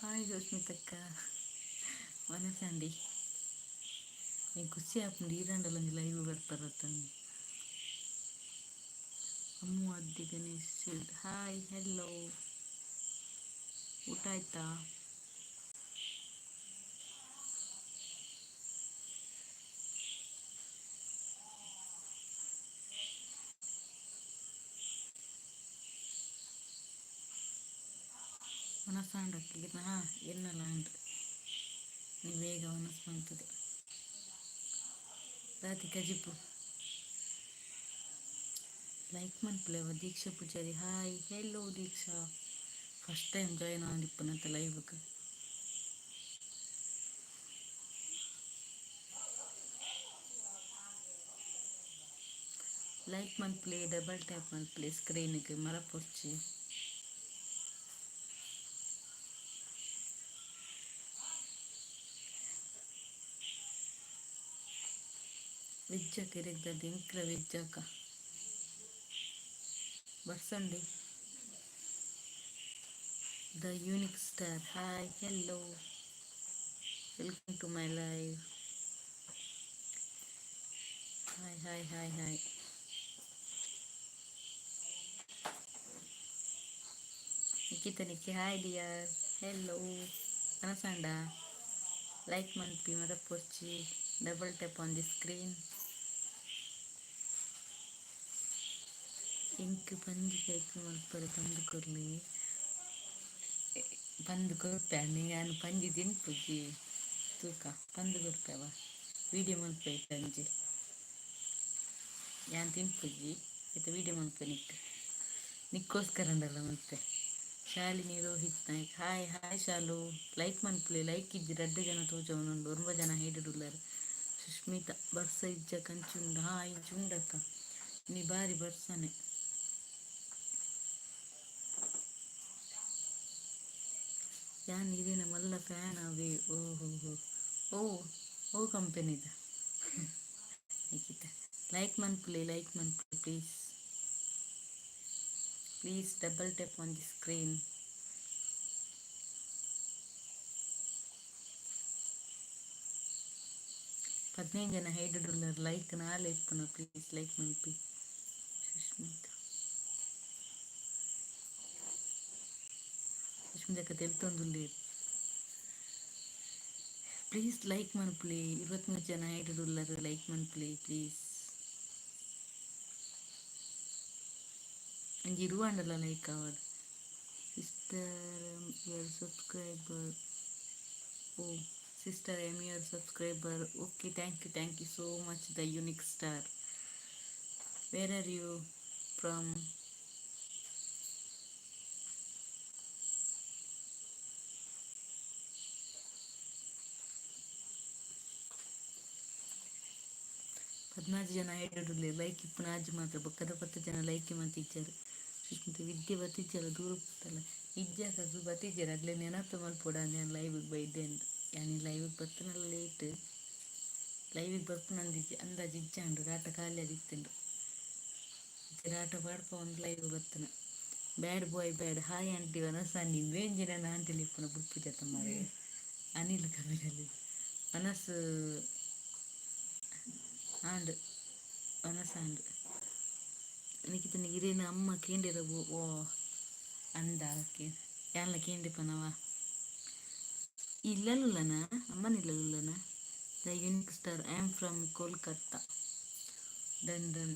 Hi ಜೋಸ್ಮಿತಕ್ಕ. ವನಸಂಡಿ ಎಂಕ್ ಖುಷಿ ಆಪುಂಡು ಈರಾಂಡಲ ಒಂಜಿ ಲೈವ್ ಬರ್ಪರತ್ತಂದು. ಅಮ್ಮು ಅದ್ದಿ ಗಣೇಶ್, ಹಾಯ್, ಹೆಲೋ. ಊಟ ಆಯ್ತಾ? ವನಸಾಂಡಕ್ಕೆ ಹಾಂ ಎನ್ನಲ ಆಂಡ್. ನೀ ಬೇಗ ವನಸ್ ಮಂತುದು ರಾತಿ ಕಜಿಪು. Like ಮನ್ಪುಲೆ. Deeksha Pujari, hi, hello Deeksha. First time join ಆವೊಂದಿಪ್ಪುನಂತ ಲೈವ್ಗ್. Like ಮನ್ಪುಲೆ, double tap ಮನ್ಪುಲೆ ಸ್ಕ್ರೀನ್ಗೆ, ಮರಪೊರ್ಚಿ. Veg ಅಕ್ಕ ಇರೆಗ್ದ ಎಂಕ್ಲ ವೆಜ್ ಅಕ್ಕ ಬರ್ಸಂಡಿ. The unique star, hi, hello, welcome to my live. Hi hi hi hi. Nikhita Nikki, hi dear, hello. ಕನಸಾಂಡ like ಮನ್ಪಿ ಮರಪೊರ್ಚಿ, double tap on the screen. ಎಂಕ್ ಪಂಜಿ ಕೈಕ್ ಮಲ್ಪರೆ ಪಂದ್ ಕೊರ್ಲೆ. ಪಂದ್ ಕೊರ್ಪೆ, ಯಾನ್ ಪಂಜಿ ತಿನ್ಪುಜಿ. ತೂಕ, ಪಂದ್ ಕೊರ್ಪೆವ, ವೀಡಿಯೋ ಮಲ್ಪೆ ಅಂಜಿ. ಯಾನ್ ತಿನ್ಪುಜಿ ಆಯ್ತಾ? ವೀಡಿಯೋ ಮಲ್ಪೆ ನಿಕ್, ನಿಕ್ಕೋಸ್ಕರ ಅಂಡಲ ಮಲ್ಪೆ. ಶಾಲಿನಿ ರೋಹಿತ್ ನಾಯ್ಕ್, ಹಾಯ್ ಹಾಯ್ ಶಾಲು. ಲೈಕ್ ಮನ್ಪುಲೆ. ಲೈಕ್ ಇಜ್ಜಿ, ರಡ್ಡ್ ಜನ ತೋಜವನುಂಡು, ಒಂಬ ಜನ ಹೈಡುಲ್ಲಾರ್. ಸುಷ್ಮಿತಾ, ಬರ್ಸ ಇಜ್ಜ ಕಂಚುಂಡು? ಹಾ, ಇಂಚ ಉಂಡಕ್ಕ, ನೀ ಬಾರಿ ಬರ್ಸನೆ. ಯಾನ್ ಇರಿನ ಮಲ್ಲ ಫ್ಯಾನ್ ಅವೇ. ಓಹೋ ಹೋ, ಓ ಓ ಕಂಪೆನಿದ ನಿಖಿತ. ಲೈಕ್ ಮನ್ಪುಲೆ, ಲೈಕ್ ಮನ್ಪುಲೆ, please please, double tap on the screen. 15 ಜನ ಹೈಡುಲ್ಲರ್, ಲೈಕ್ ನಾಲೆ ಇಪ್ಪುನ. ಪ್ಲೀಸ್ ಲೈಕ್ ಮನ್ಪಿ. ಸುಷ್ಮಿತಾ, ಸುಷ್ಮಿತಕ್ಕ ತೆಲ್ತೊಂದುಲ್ಲೇರ್. ಪ್ಲೀಸ್ ಲೈಕ್ ಮನ್ಪುಲೆ. 23 ಜನ ಹೈಡುಲ್ಲರ್, ಲೈಕ್ ಮನ್ಪುಲೆ ಪ್ಲೀಸ್. ಒಂಜಿ 20 ಆಂಡಲ ಲೈಕ್ ಆವಡ್. Sister, your subscriber. Oh sister, I am your subscriber. Okay, thank you, thank you so much. The unique star, where are you from? 14 ಜನ ಐಡುಲ್ಲೆರ್, ಲೈಕ್ ಇಪ್ಪುನ ಆಜಿ ಮಾತ್ರ. ಬೊಕ್ಕದ 10 ಜನ ಲೈಕ್ ಮಂತಿಜ್ಜೆರ್. ಸುಷ್ಮಿತ, ವಿದ್ಯೆ ಬತ್ತಿಜ್ಜಲ್ಲ, ದೂರ ಪೋತಲ್ಲ. ಇಜ್ಜಾಕ ಅಕುಲು ಬತ್ತಿಜ್ಜೆರ್, ಅಗ್ಲೆ ನೆನಪು ಮಲ್ಪೊಡ ಯಾನ್ ಲೈವ್ಗೆ ಬೈದೆ ಅಂದ್. ಯಾನ್ ಲೈವ್ಗೆ ಬತ್ತನಲ್ಲ ಲೇಟ್, ಲೈವಿಗೆ ಬರ್ಪುನ ಅಂದಿಜ್ಜಿ ಅಂದಾಜು ಇಜ್ಜಾಂಡ್. ರಾಟ ಖಾಲಿ ಆದಿತ್ತುಂಡು, ರಾಟ ಪಾಡ್ಪ ಒಂದು ಲೈವ್ ಬತ್ತನ. Bad boy bad. Hi aunty, ವನಸಾನಿ ಇಂದೇಂಜಿನ ಆಂಟಿಲಿ ಇಪ್ಪುನ ಬುಡ್ಪುಜತ್ತ ಮಾರೆ. ಅನಿಲ್ ಕಬೀರಲ್ಲಿ ಮನಸ್ಸು ಆಂಡ್, ವನಸಾಂಡ್. ನಿಕಿತನ ಇರೇನ ಅಮ್ಮ ಕೇಂಡಿರ? ಓ ಅಂದ ಯಾನ್ಲ ಕೇಂಡಿಪನವ ಇಲ್ಲಲುಲ್ಲನ, ಅಮ್ಮನ ಇಲ್ಲಲುಲ್ಲನ. The unique star, I am from Kolkata. Done done.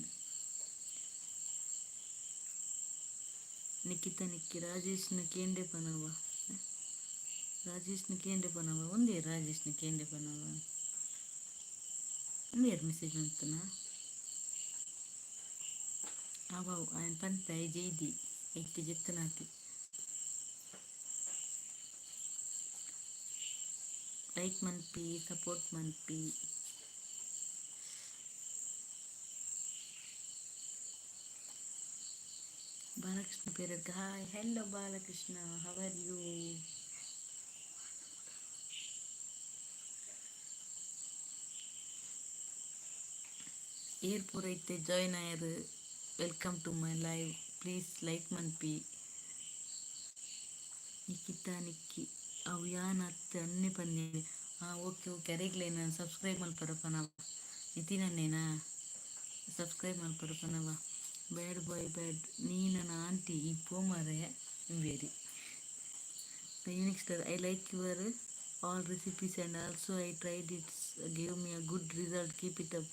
Nikhita Nikki, ರಾಜೇಶ್ನ ಕೇಂಡೆ ಪನವ, ರಾಜೇಶ್ನ ಕೇಂಡೆ ಪನವ. ಒಂದೇ ರಾಜೇಶ್ನ ಕೇಂಡೆ ಪನವ. ಒಂದೇರ್ ಮೆಸೇಜ್ ಮಂತನ ಅವು ಆಯನ್ ಪಂತೆ ಜೈದಿ ಐತೆ ಜೆತ್ತನಾತಿ. ಲೈಕ್ ಮನ್ಪಿ, ಸಪೋರ್ಟ್ ಮನ್ಪಿ. Balakrishna Peradka, hi, hello Balakrishna, how are you? ಏರ್ ಪೂರ ಇತ್ತೆ ಜಾಯಿನ್ ಆಯರ್, welcome to my live. Please like ಮನ್ಪಿ. ನಿಖಿತಾ ನಿಕ್ಕಿ. ಅವು ಯಾನ್ ಅತ್ತ್ ಅನ್ನೆ ಪನ್ನೆ. ಹಾಂ, ಓಕೆ ಓಕೆ. ಅರೆಗ್ಲೇನ ಸಬ್ಸ್ಕ್ರೈಬ್ ಮಲ್ಪರ ಪನವ. ನಿತಿನ್ ಅಣ್ಣೇನಾ ಸಬ್ಸ್ಕ್ರೈಬ್ ಮಲ್ಪರ ಪನವ. ಬ್ಯಾಡ್ ಬಾಯ್ ಬ್ಯಾಡ್, ನೀನನ ಆಂಟಿ ಈ ಪೋ ಮಾರಾಯ ಇಂಬೇರಿ. The Unique Star, I like your all recipes and also I tried it's gave me a good result. Keep it up.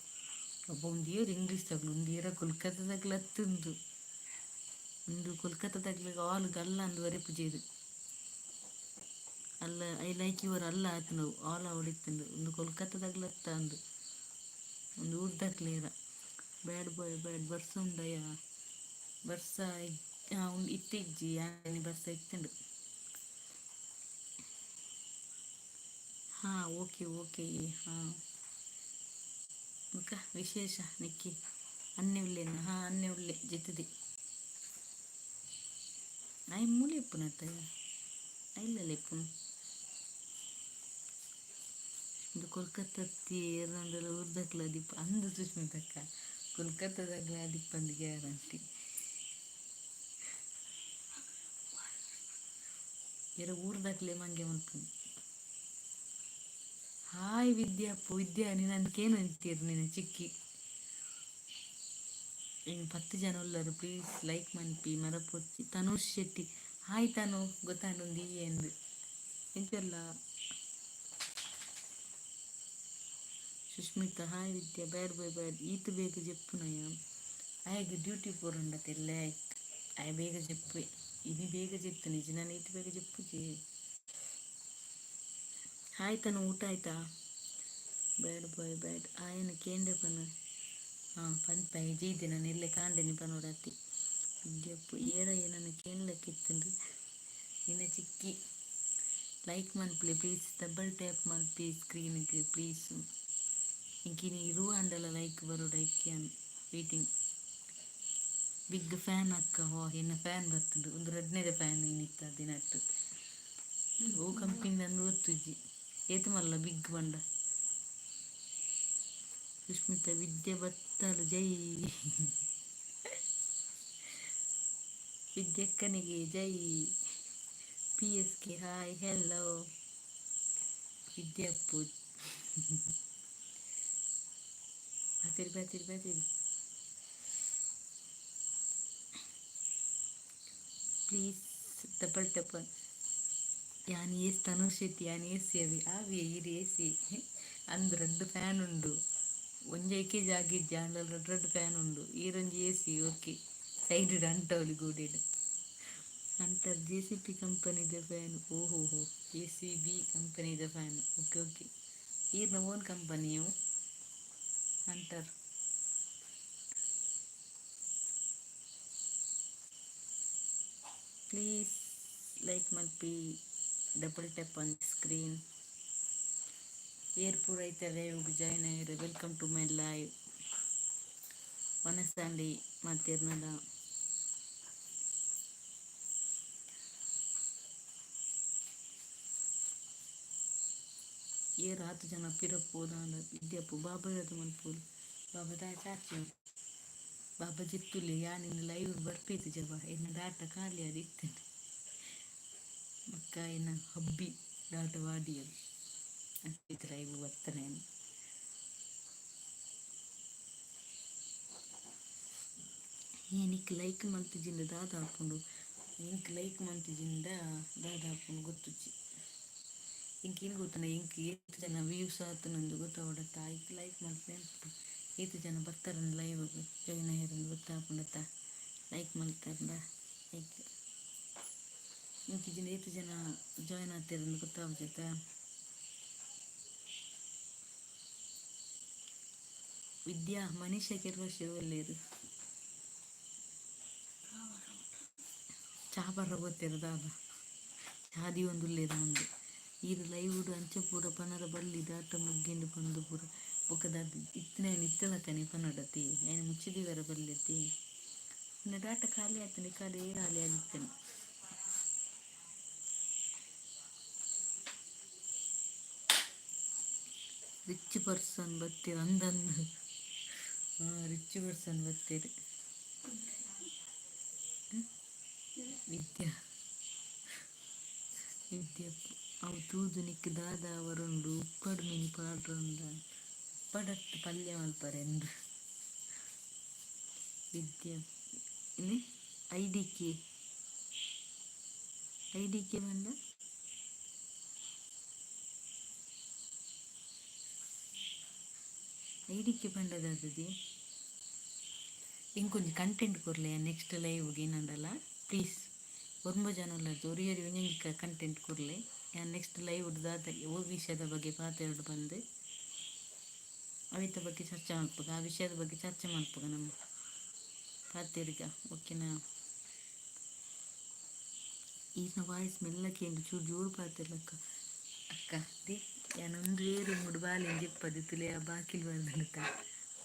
ಅಬ್ಬ, ಒಂದು ಏರ್ ಇಂಗ್ಲೀಷ್ ತಗ್ಲು, ಒಂದು ಏರ ಕೊಲ್ಕತ್ತಾದಾಗ್ಲ ಅತ್ತುಂದು. ಒಂದು ಕೊಲ್ಕತ್ತಾದಾಗ್ಲಿಗೆ ಆಲ್ ಗಲ್ಲ ಅಂದು ಬರೆಪುಜೇರು ಅಲ್ಲ. I like your ಅಲ್ಲ ಆತುಂಡು, ಆಲ್ ಅವಡಿತ್ತುಂಡು. ಒಂದು ಕೊಲ್ಕತ್ತಾದಾಗ್ಲ ಅತ್ತ ಅಂದು, ಒಂದು ಊರ್ದಕ್ಲೇರ. ಬ್ಯಾಡ್ ಬಾಯ್ ಬ್ಯಾಡ್, ಬರ್ಸ ಉಂಡಯ? ಬರ್ಸ ಇತ್ತಿಜ್ಜಿ, ಬರ್ಸ ಇತ್ತುಂಡು. ಹಾಂ, ಓಕೆ ಓಕೆ. ಹಾಂ, ಮುಖ ವಿಶೇಷ ನಿಕ್ಕಿ ಅನ್ನೆ ಉಲ್ಲೇನ? ಹಾಂ, ಅನ್ನೆ ಉಲ್ಲೆ ಜೆತ್ತದೆ. ಆಯ್ ಮೂಲೆ ಇಪ್ಪುನತ್ತ ಇಲ್ಲ ಇಪ್ಪುನು. ಇದು ಕೊಲ್ಕತ್ತಾ ಏರಂಡಲ ಊರ್ದಕ್ಲ ದಿಪ್ಪ ಅಂದು ಸುಷ್ಮಿತಕ್ಕ, ಕೊಲ್ಕತ್ತಾದಾಗ್ಲ ದಿಪ್ಪಂದು ಗ್ಯಾರಂಟಿ. ಏರ ಊರ್ದಕ್ಲೆ ಮಂಗೆ ಮಲ್ಪುನು. ಹಾಯ್ ವಿದ್ಯಾಪ್ಪು. ವಿದ್ಯಾ, ನೀನು ಅಂದ್ಕೇನು ಅಂತೀರಿ ನೀನು ಚಿಕ್ಕಿ. ಇನ್ನು 10 ಜನ ಉಲ್ಲರು, ಪ್ಲೀಸ್ ಲೈಕ್ ಮನ್ಪಿ ಮರಪೊಚ್ಚಿ. ತನುಷ್ ಶೆಟ್ಟಿ, ಹಾಯ್ ತನು. ಗೊತ್ತಾಂಡು ಒಂದು ಈ ಎಂದು ಎಂತೆಲ್ಲ. Sushmita, hi Vidya. Bad boy bad, ಈತ ಬೇಗ ಜೆಪ್ಪುನಯ? ಆಯಗ್ ಡ್ಯೂಟಿ ಪೋರುಂಡತೆ ಎಲ್ಲೆ ಆಯ್ತು, ಆಯ್ ಬೇಗ ಜೆಪ್ಪುವೆ. ಇನಿ ಬೇಗ ಜೆತ್ತು ನಿಜ, ನಾನು ಈತ ಬೇಗ ಜೆಪ್ಪುಜಿ. ಹಾಯ್ ತನು, ಊಟ ಆಯ್ತಾ? ಬ್ಯಾಡ್ ಬಾಯ್ ಬ್ಯಾಡ್, ಆಯನ ಕೇಂಡೆ ಪನು. ಹಾಂ, ಪನ್ಪ ಜೀದೆ ನಾನು ಎಲ್ಲೆ ಕಾಂಡೆನಿ ಪನೋಡತ್ತಿ. ವಿದ್ಯಪ್ಪು, ಏರ ಏನನ್ನು ಕೇಳಕ್ಕಿತ್ತುಂಡು ನಿನ್ನ ಚಿಕ್ಕಿ. ಲೈಕ್ ಮನ್ಪುಲೆ ಪ್ಲೀಸ್, ಡಬಲ್ ಟ್ಯಾಪ್ ಮನ್ಪಿ ಸ್ಕ್ರೀನ್ಗೆ ಪ್ಲೀಸ್. ಇಂಕಿನಿ ಇರುವ ಅಂಡಲ ಲೈಕ್ ಬರೋಡ ಐಕ್ಯಾನ್ ವೇಟಿಂಗ್. ಬಿಗ್ ಫ್ಯಾನ್ ಅಕ್ಕ. ಹೋ, ಎನ್ನ ಫ್ಯಾನ್ ಬರ್ತುಂಡು. ಒಂದು ರಡ್ನೇದ ಫ್ಯಾನ್ ಇನ್ನಿತ್ತ ದಿನಟ್ಟು. ಓ ಕಂಪಿಂದ ಅಂದು ಗೊತ್ತುಜ್ಜಿ, ಏತು ಮಲ್ಲ ಬಿಗ್ ಬಂಡ. ಸುಷ್ಮಿತಾ, ವಿದ್ಯೆ ಬತ್ತಲು ಜೈ. ವಿದ್ಯಕ್ಕನಿಗೆ ಜೈ. P S K, hi hello. Vidyappu ಬಾತಿರಿ ಬಾತಿರಿ ಬಾತಿರಿ. Please double tap. ಯಾನ್ ಏಸ್ ತನುಷ್ ಶೆಟ್ಟಿ, ಯಾನ್ ಏಸಿ ಅವಿ ಆವಿ ಈರ್ ಏಸಿ ಅಂದ್. ರಡ್ಡ್ ಫ್ಯಾನ್ ಉಂಡು, ಒಂಜಿ ಐಕೆ ಜಾಗ ಇಜ್ಜಿ, ಆಂಡಲ ರಡ್ಡ್ ರಡ್ಡ್ ಫ್ಯಾನ್ ಉಂಡು. ಈರೊಂಜಿ ಎಸಿ ಓಕೆ ಸೈಡ್ ಅಂಟವಲಿ ಗೋಡೆಡ್ ಅಂಟರ್. ಜೆ ಸಿ ಪಿ ಕಂಪನಿದ ಫ್ಯಾನ್. ಓಹೋ ಹೋ, ಜೆ ಸಿ ಬಿ ಕಂಪನಿದ ಫ್ಯಾನ್. ಓಕೆ ಓಕೆ, ಈರ್ನ ಓನ್ ಕಂಪನಿಯು ಅಂಟರ್. ಪ್ಲೀಸ್ ಲೈಕ್ ಮಲ್ಪಿ, ಡಬಲ್ ಟ್ಯಾಪ್ ಆನ್ ಸ್ಕ್ರೀನ್. ಏರ್ ಪೂರ ಐತೆ ಲೈವ್ ಜಾಯ್ನ್ ಆಯಿರು. Welcome to my live. ವನಸಾಂಡಿ ಮಾತೇರ್ನಡ. ಏರ್ ಆತು ಜನ ಪಿರಪೋದಾಂಡ. ವಿದ್ಯಪ್ಪು, ಬಾಬಾ ಮನ್ಪೋಲು. ಬಾಬಾ ದಾಯ ಚಾಚಿ ಬಾಬಾ ಜಿತ್ತುಲೆ. ಯಾನಿನ್ ಲೈವ್ ಬರ್ಪೇತು ಜಬ ಎನ್ನ ಡಾಟ ಖಾಲಿ ಅದು ಇತ್ತೇನೆ. ಬೊಕ್ಕ ಎನ್ನ ಹಬ್ಬಿ ಡಾಟ ವಾಡಿಯದು ಅಂಚಿತ್ ಲೈವ್ ಬರ್ತನೆ. ನಿಕ್ ಲೈಕ್ ಮಲ್ತಿಜಿಂಡ ದಾದ ಆಪುಂಡು? ಎಂಕ್ ಲೈಕ್ ಮಲ್ತಿಜಿಂಡ ದಾದ ಆಪುಂಡು ಗೊತ್ತುಜ್ಜಿ. ಎಂಕ್ ಏನು ಗೊತ್ತುಂಡ, ಎಂಕ್ ಏತ್ ಜನ ವ್ಯೂಸ್ ಆತುಂಡು ಗೊತ್ತಾವಡತ್ತ. ಐಕ್ ಲೈಕ್ ಮಲ್ತ್ನೆ ಏತ್ ಜನ ಬರ್ತಾರಂದು ಲೈವ್ ಜಾಯ್ನ್ ಆಯರಂದು ಗೊತ್ತಾಪುಂಡತ್ತ ಲೈಕ್ ಮಲ್ತಾರಂಡ. ಲೈಕ್ ಎಂಕ್ ಇಜ್ಜಿಂಡ ಏತ್ ಜನ ಜಾಯ್ನ್ ಆತೆರಂದು ಗೊತ್ತಾಪುಜತ್ತ. ವಿದ್ಯಾ, ಮನೀಷಾ ಕೆರ್ವಶೆ ಒಲ್ಲೆರ್? ಚಾ ಪರ ಗೊತ್ತಿರ ದಾದ ಚಾದಿ ಒಂದು ಉಲ್ಲೆರ್ ಮುಂದೆ. ಈರ್ ಲೈವ್ ಅಂಚ ಪೂರ ಪನರ ಬಲ್ಲಿ, ದಾಟ ಮುಗ್ಗಿಂಡು ಪಂದು ಪೂರ. ಬೊಕ್ಕ ದಾದ ಇತ್ತಿನ ಇತ್ತಲಕ್ಕನೆ ಪನೊಡತಿ, ಐನ್ ಮುಚ್ಚಿದೀವರ ಬಲ್ಲೆತಿ. ಇನ್ನ ಡಾಟ ಖಾಲಿ ಆತನೆ, ಖಾಲಿ ಖಾಲಿ ಆಗಿತ್ತೇನೆ. Rich person ಬತ್ತೀರ ಅಂದಂದು. ಹಾಂ, ರಿಚ್ ಪರ್ಸನ್ ಬತ್ತೀರಿ. ವಿದ್ಯಾ, ವಿದ್ಯಾ. ಅವು ತೂದು ನಿಕ್ಕ್ ದಾದ ಆವರುಂಡು ಉಪ್ಪಡ್ ಮಿನಿ ಪಾಡ್ರಂಡ ಉಪ್ಪಡತ್ತ್ ಪಲ್ಯ ಮಲ್ಪರೆಂದ್ ವಿದ್ಯೆ ಇನಿ I D K I D K ಪಂಡ I D K ಪಂಡ ದಾದದಿ? ಎಂಕೊಂಜಿ ಕಂಟೆಂಟ್ ಕೊರ್ಲೆ ನೆಕ್ಸ್ಟ್ ಲೈವ್ ಏನಂಡಲ ಪ್ಲೀಸ್. ಒರ್ಂಬ ಜನ ಉಲ್ಲರ್ದು ಒರಿ ಒರಿ ಒಂಜೊಂಜಿ ಕಂಟೆಂಟ್ ಕೊರ್ಲೆ, ಯಾನ್ ನೆಕ್ಸ್ಟ್ ಲೈವ್ ದಾದ ಓ ವಿಷಯದ ಬಗ್ಗೆ ಪಾತೆರೊಡು ಪಂದ್ ಅವಿತ ಬಗ್ಗೆ ಚರ್ಚೆ ಮಲ್ಪುಗ, ಆ ವಿಷಯದ ಬಗ್ಗೆ ಚರ್ಚೆ ಮಲ್ಪುಗ ನಮ್ಮ ಪಾತೆರ್ಗ, ಓಕೆನಾ? ಈರ್ನ ವಾಯ್ಸ್ ಮೆಲ್ಲ ಕೇಂಡು, ಚೂರು ಜೋರು ಪಾತೆರ್ಲಕ್ಕ ಅಕ್ಕ. ದಿ ಯಾನ್ ಉಂದುವೇ ರೂಮುಡು ಬಾಲೆನ್ ಜೆಪ್ಪದು ತುಲೆ, ಆ ಬಾಕಿಲ್ ಬರ್ದುಂಡುತ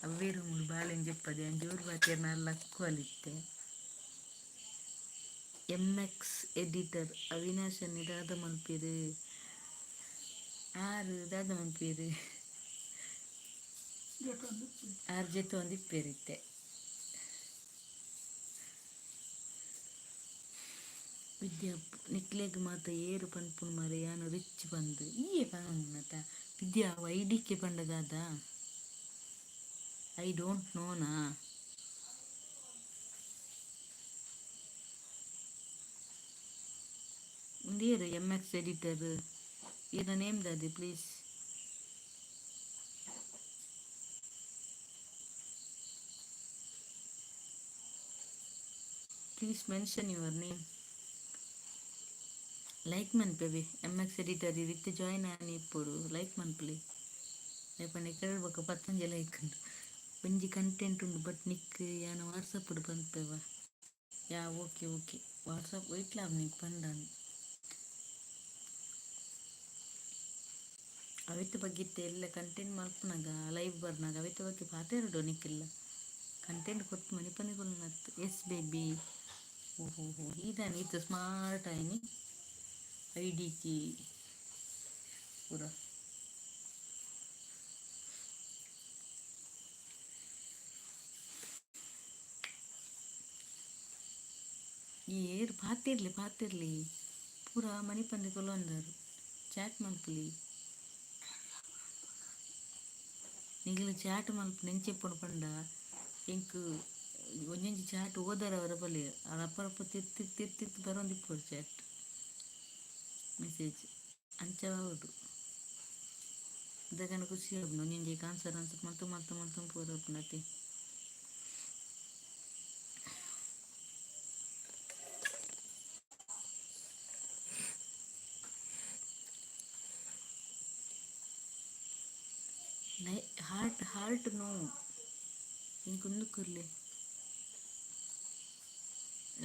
ಅವ್ವೇ ರೂಮುಡು ಬಾಲೆನ್ ಜೆಪ್ಪದು. ಯಾನ್ ಜೋರು ಪಾತೆರ್ನ ಲಕ್ಕುವಲಿತ್ತೆ. ಎಮ್ ಎಕ್ಸ್ ಎಡಿಟರ್ ಅವಿನಾಶ್ ಅನ್ನೆ ದಾದ ಮಲ್ಪೆರ್? ಆರ್ ದಾದ ಮಲ್ಪೆರ್? ಆರ್ ಜೆತ್ತೊಂದು ಇಪ್ಪೆರ್ ಇತ್ತೆ. ವಿದ್ಯಾ, ನಿಕ್ಲೆಗ್ ಮಾತ ಏರ್ ಪನ್ಪುನು ಮಾರ್ರೆ ಯಾನ್ ರಿಚ್ ಪಂದ್? ಈಯೆ ಪನೊಂದುನತ ವಿದ್ಯಾ? ಅವು I D K ಪಂಡ ದಾದ? I don't ನೋನಾ. ಉಂದು ಏರ್ ಎಮ್ ಎಕ್ಸ್ ಎಡಿಟರ್? ಈರ್ನ ನೇಮ್ ದಾದೆ? Please please mention your name. Like ಮನ್ಪೆವೆ M X editor, ಇರ್ ಇತ್ತೆ ಜಾಯಿನ್ ಆನಿ ಇಪ್ಪೊಡು, ಲೈಕ್ ಮನ್ಪುಲೆ. ದಾಯೆ ಎಕಡೆ ಬೊಕ ಪತ್ತೊಂಜಿ ಲೈಕ್ ಉಂಡು. ಒಂಜಿ ಕಂಟೆಂಟ್ ಉಂಡು, ಬಟ್ ನಿಕ್ ಯಾನ್ ವಾಟ್ಸಪ್ ಪನ್ಪೆವ. ಯಾ, ಓಕೆ ಓಕೆ, ವಾಟ್ಸಪ್ ಒಯ್ಟ್ಲಾ ನಿಕ್ ಪಂಡಾನ್. ಅವೆತ ಬಗ್ಗೆ ಇತ್ತೆ ಎಲ್ಲ ಕಂಟೆಂಟ್ ಮಲ್ಪುನಗ, ಲೈವ್ ಬರ್ನಾಗ ಅವೆತ ಬಗ್ಗೆ ಪಾತೆರೊಡು. ನಿಕ್ಕೆಲ್ಲ ಕಂಟೆಂಟ್ ಕೊರ್ತು ಮನಿಪಂದೆ ಕುಲ್ಲುನತ್. ಎಸ್ ಬೇಬಿ, ಓಹೋ ಹೋ, ಇದಾನೆ ಇತ್ತು ಸ್ಮಾರ್ಟ್ ಆಯ್ನಿ I D K ಪೂರ. ಏರ್ ಪಾತಿರ್ಲಿ ಪಾತಿರ್ಲಿ, ಪೂರ ಮನಿಪಂದೆ ಕುಲ್ಲೊಂದಾರು. ಚಾಟ್ ಮಲ್ಪುಲಿ ನಿಗ್ಲು. ಚಾಟ್ ಮಲ್ಪು ನೆಂಚೆಪ್ಪುಂಡು ಪಂಡ ಎಂಕ್ ಒಂಜೊಂಜಿ ಚಾಟ್ ಓದರ ಅವರ ಬಲೆ ರಪ್ಪ ರಪ್ಪ ತಿರ್ತ್ ತಿರ್ತ್ ತಿರ್ತ್ ಬರೊಂದಿಪ್ಪೊಡು ಚಾಟ್ ಮೆಸೇಜ್. ಅಂಚ ಆವೊಡು, ದಾದಾಂಡ ಖುಷಿ ಆಪುಂಡು. ಒಂಜೊಂಜಿ ಆನ್ಸರ್ ಆನ್ಸರ್ ಮಲ್ತು ಮಲ್ತು ಮಲ್ತು ಪೋರೆ ಆಪುಂಡು ಅತೆ. ಹಾರ್ಟ್ ಹಾರ್ಟ್ ನೋ, ಎಂಕ್ ಉಂದು ಕೊರ್ಲೆ.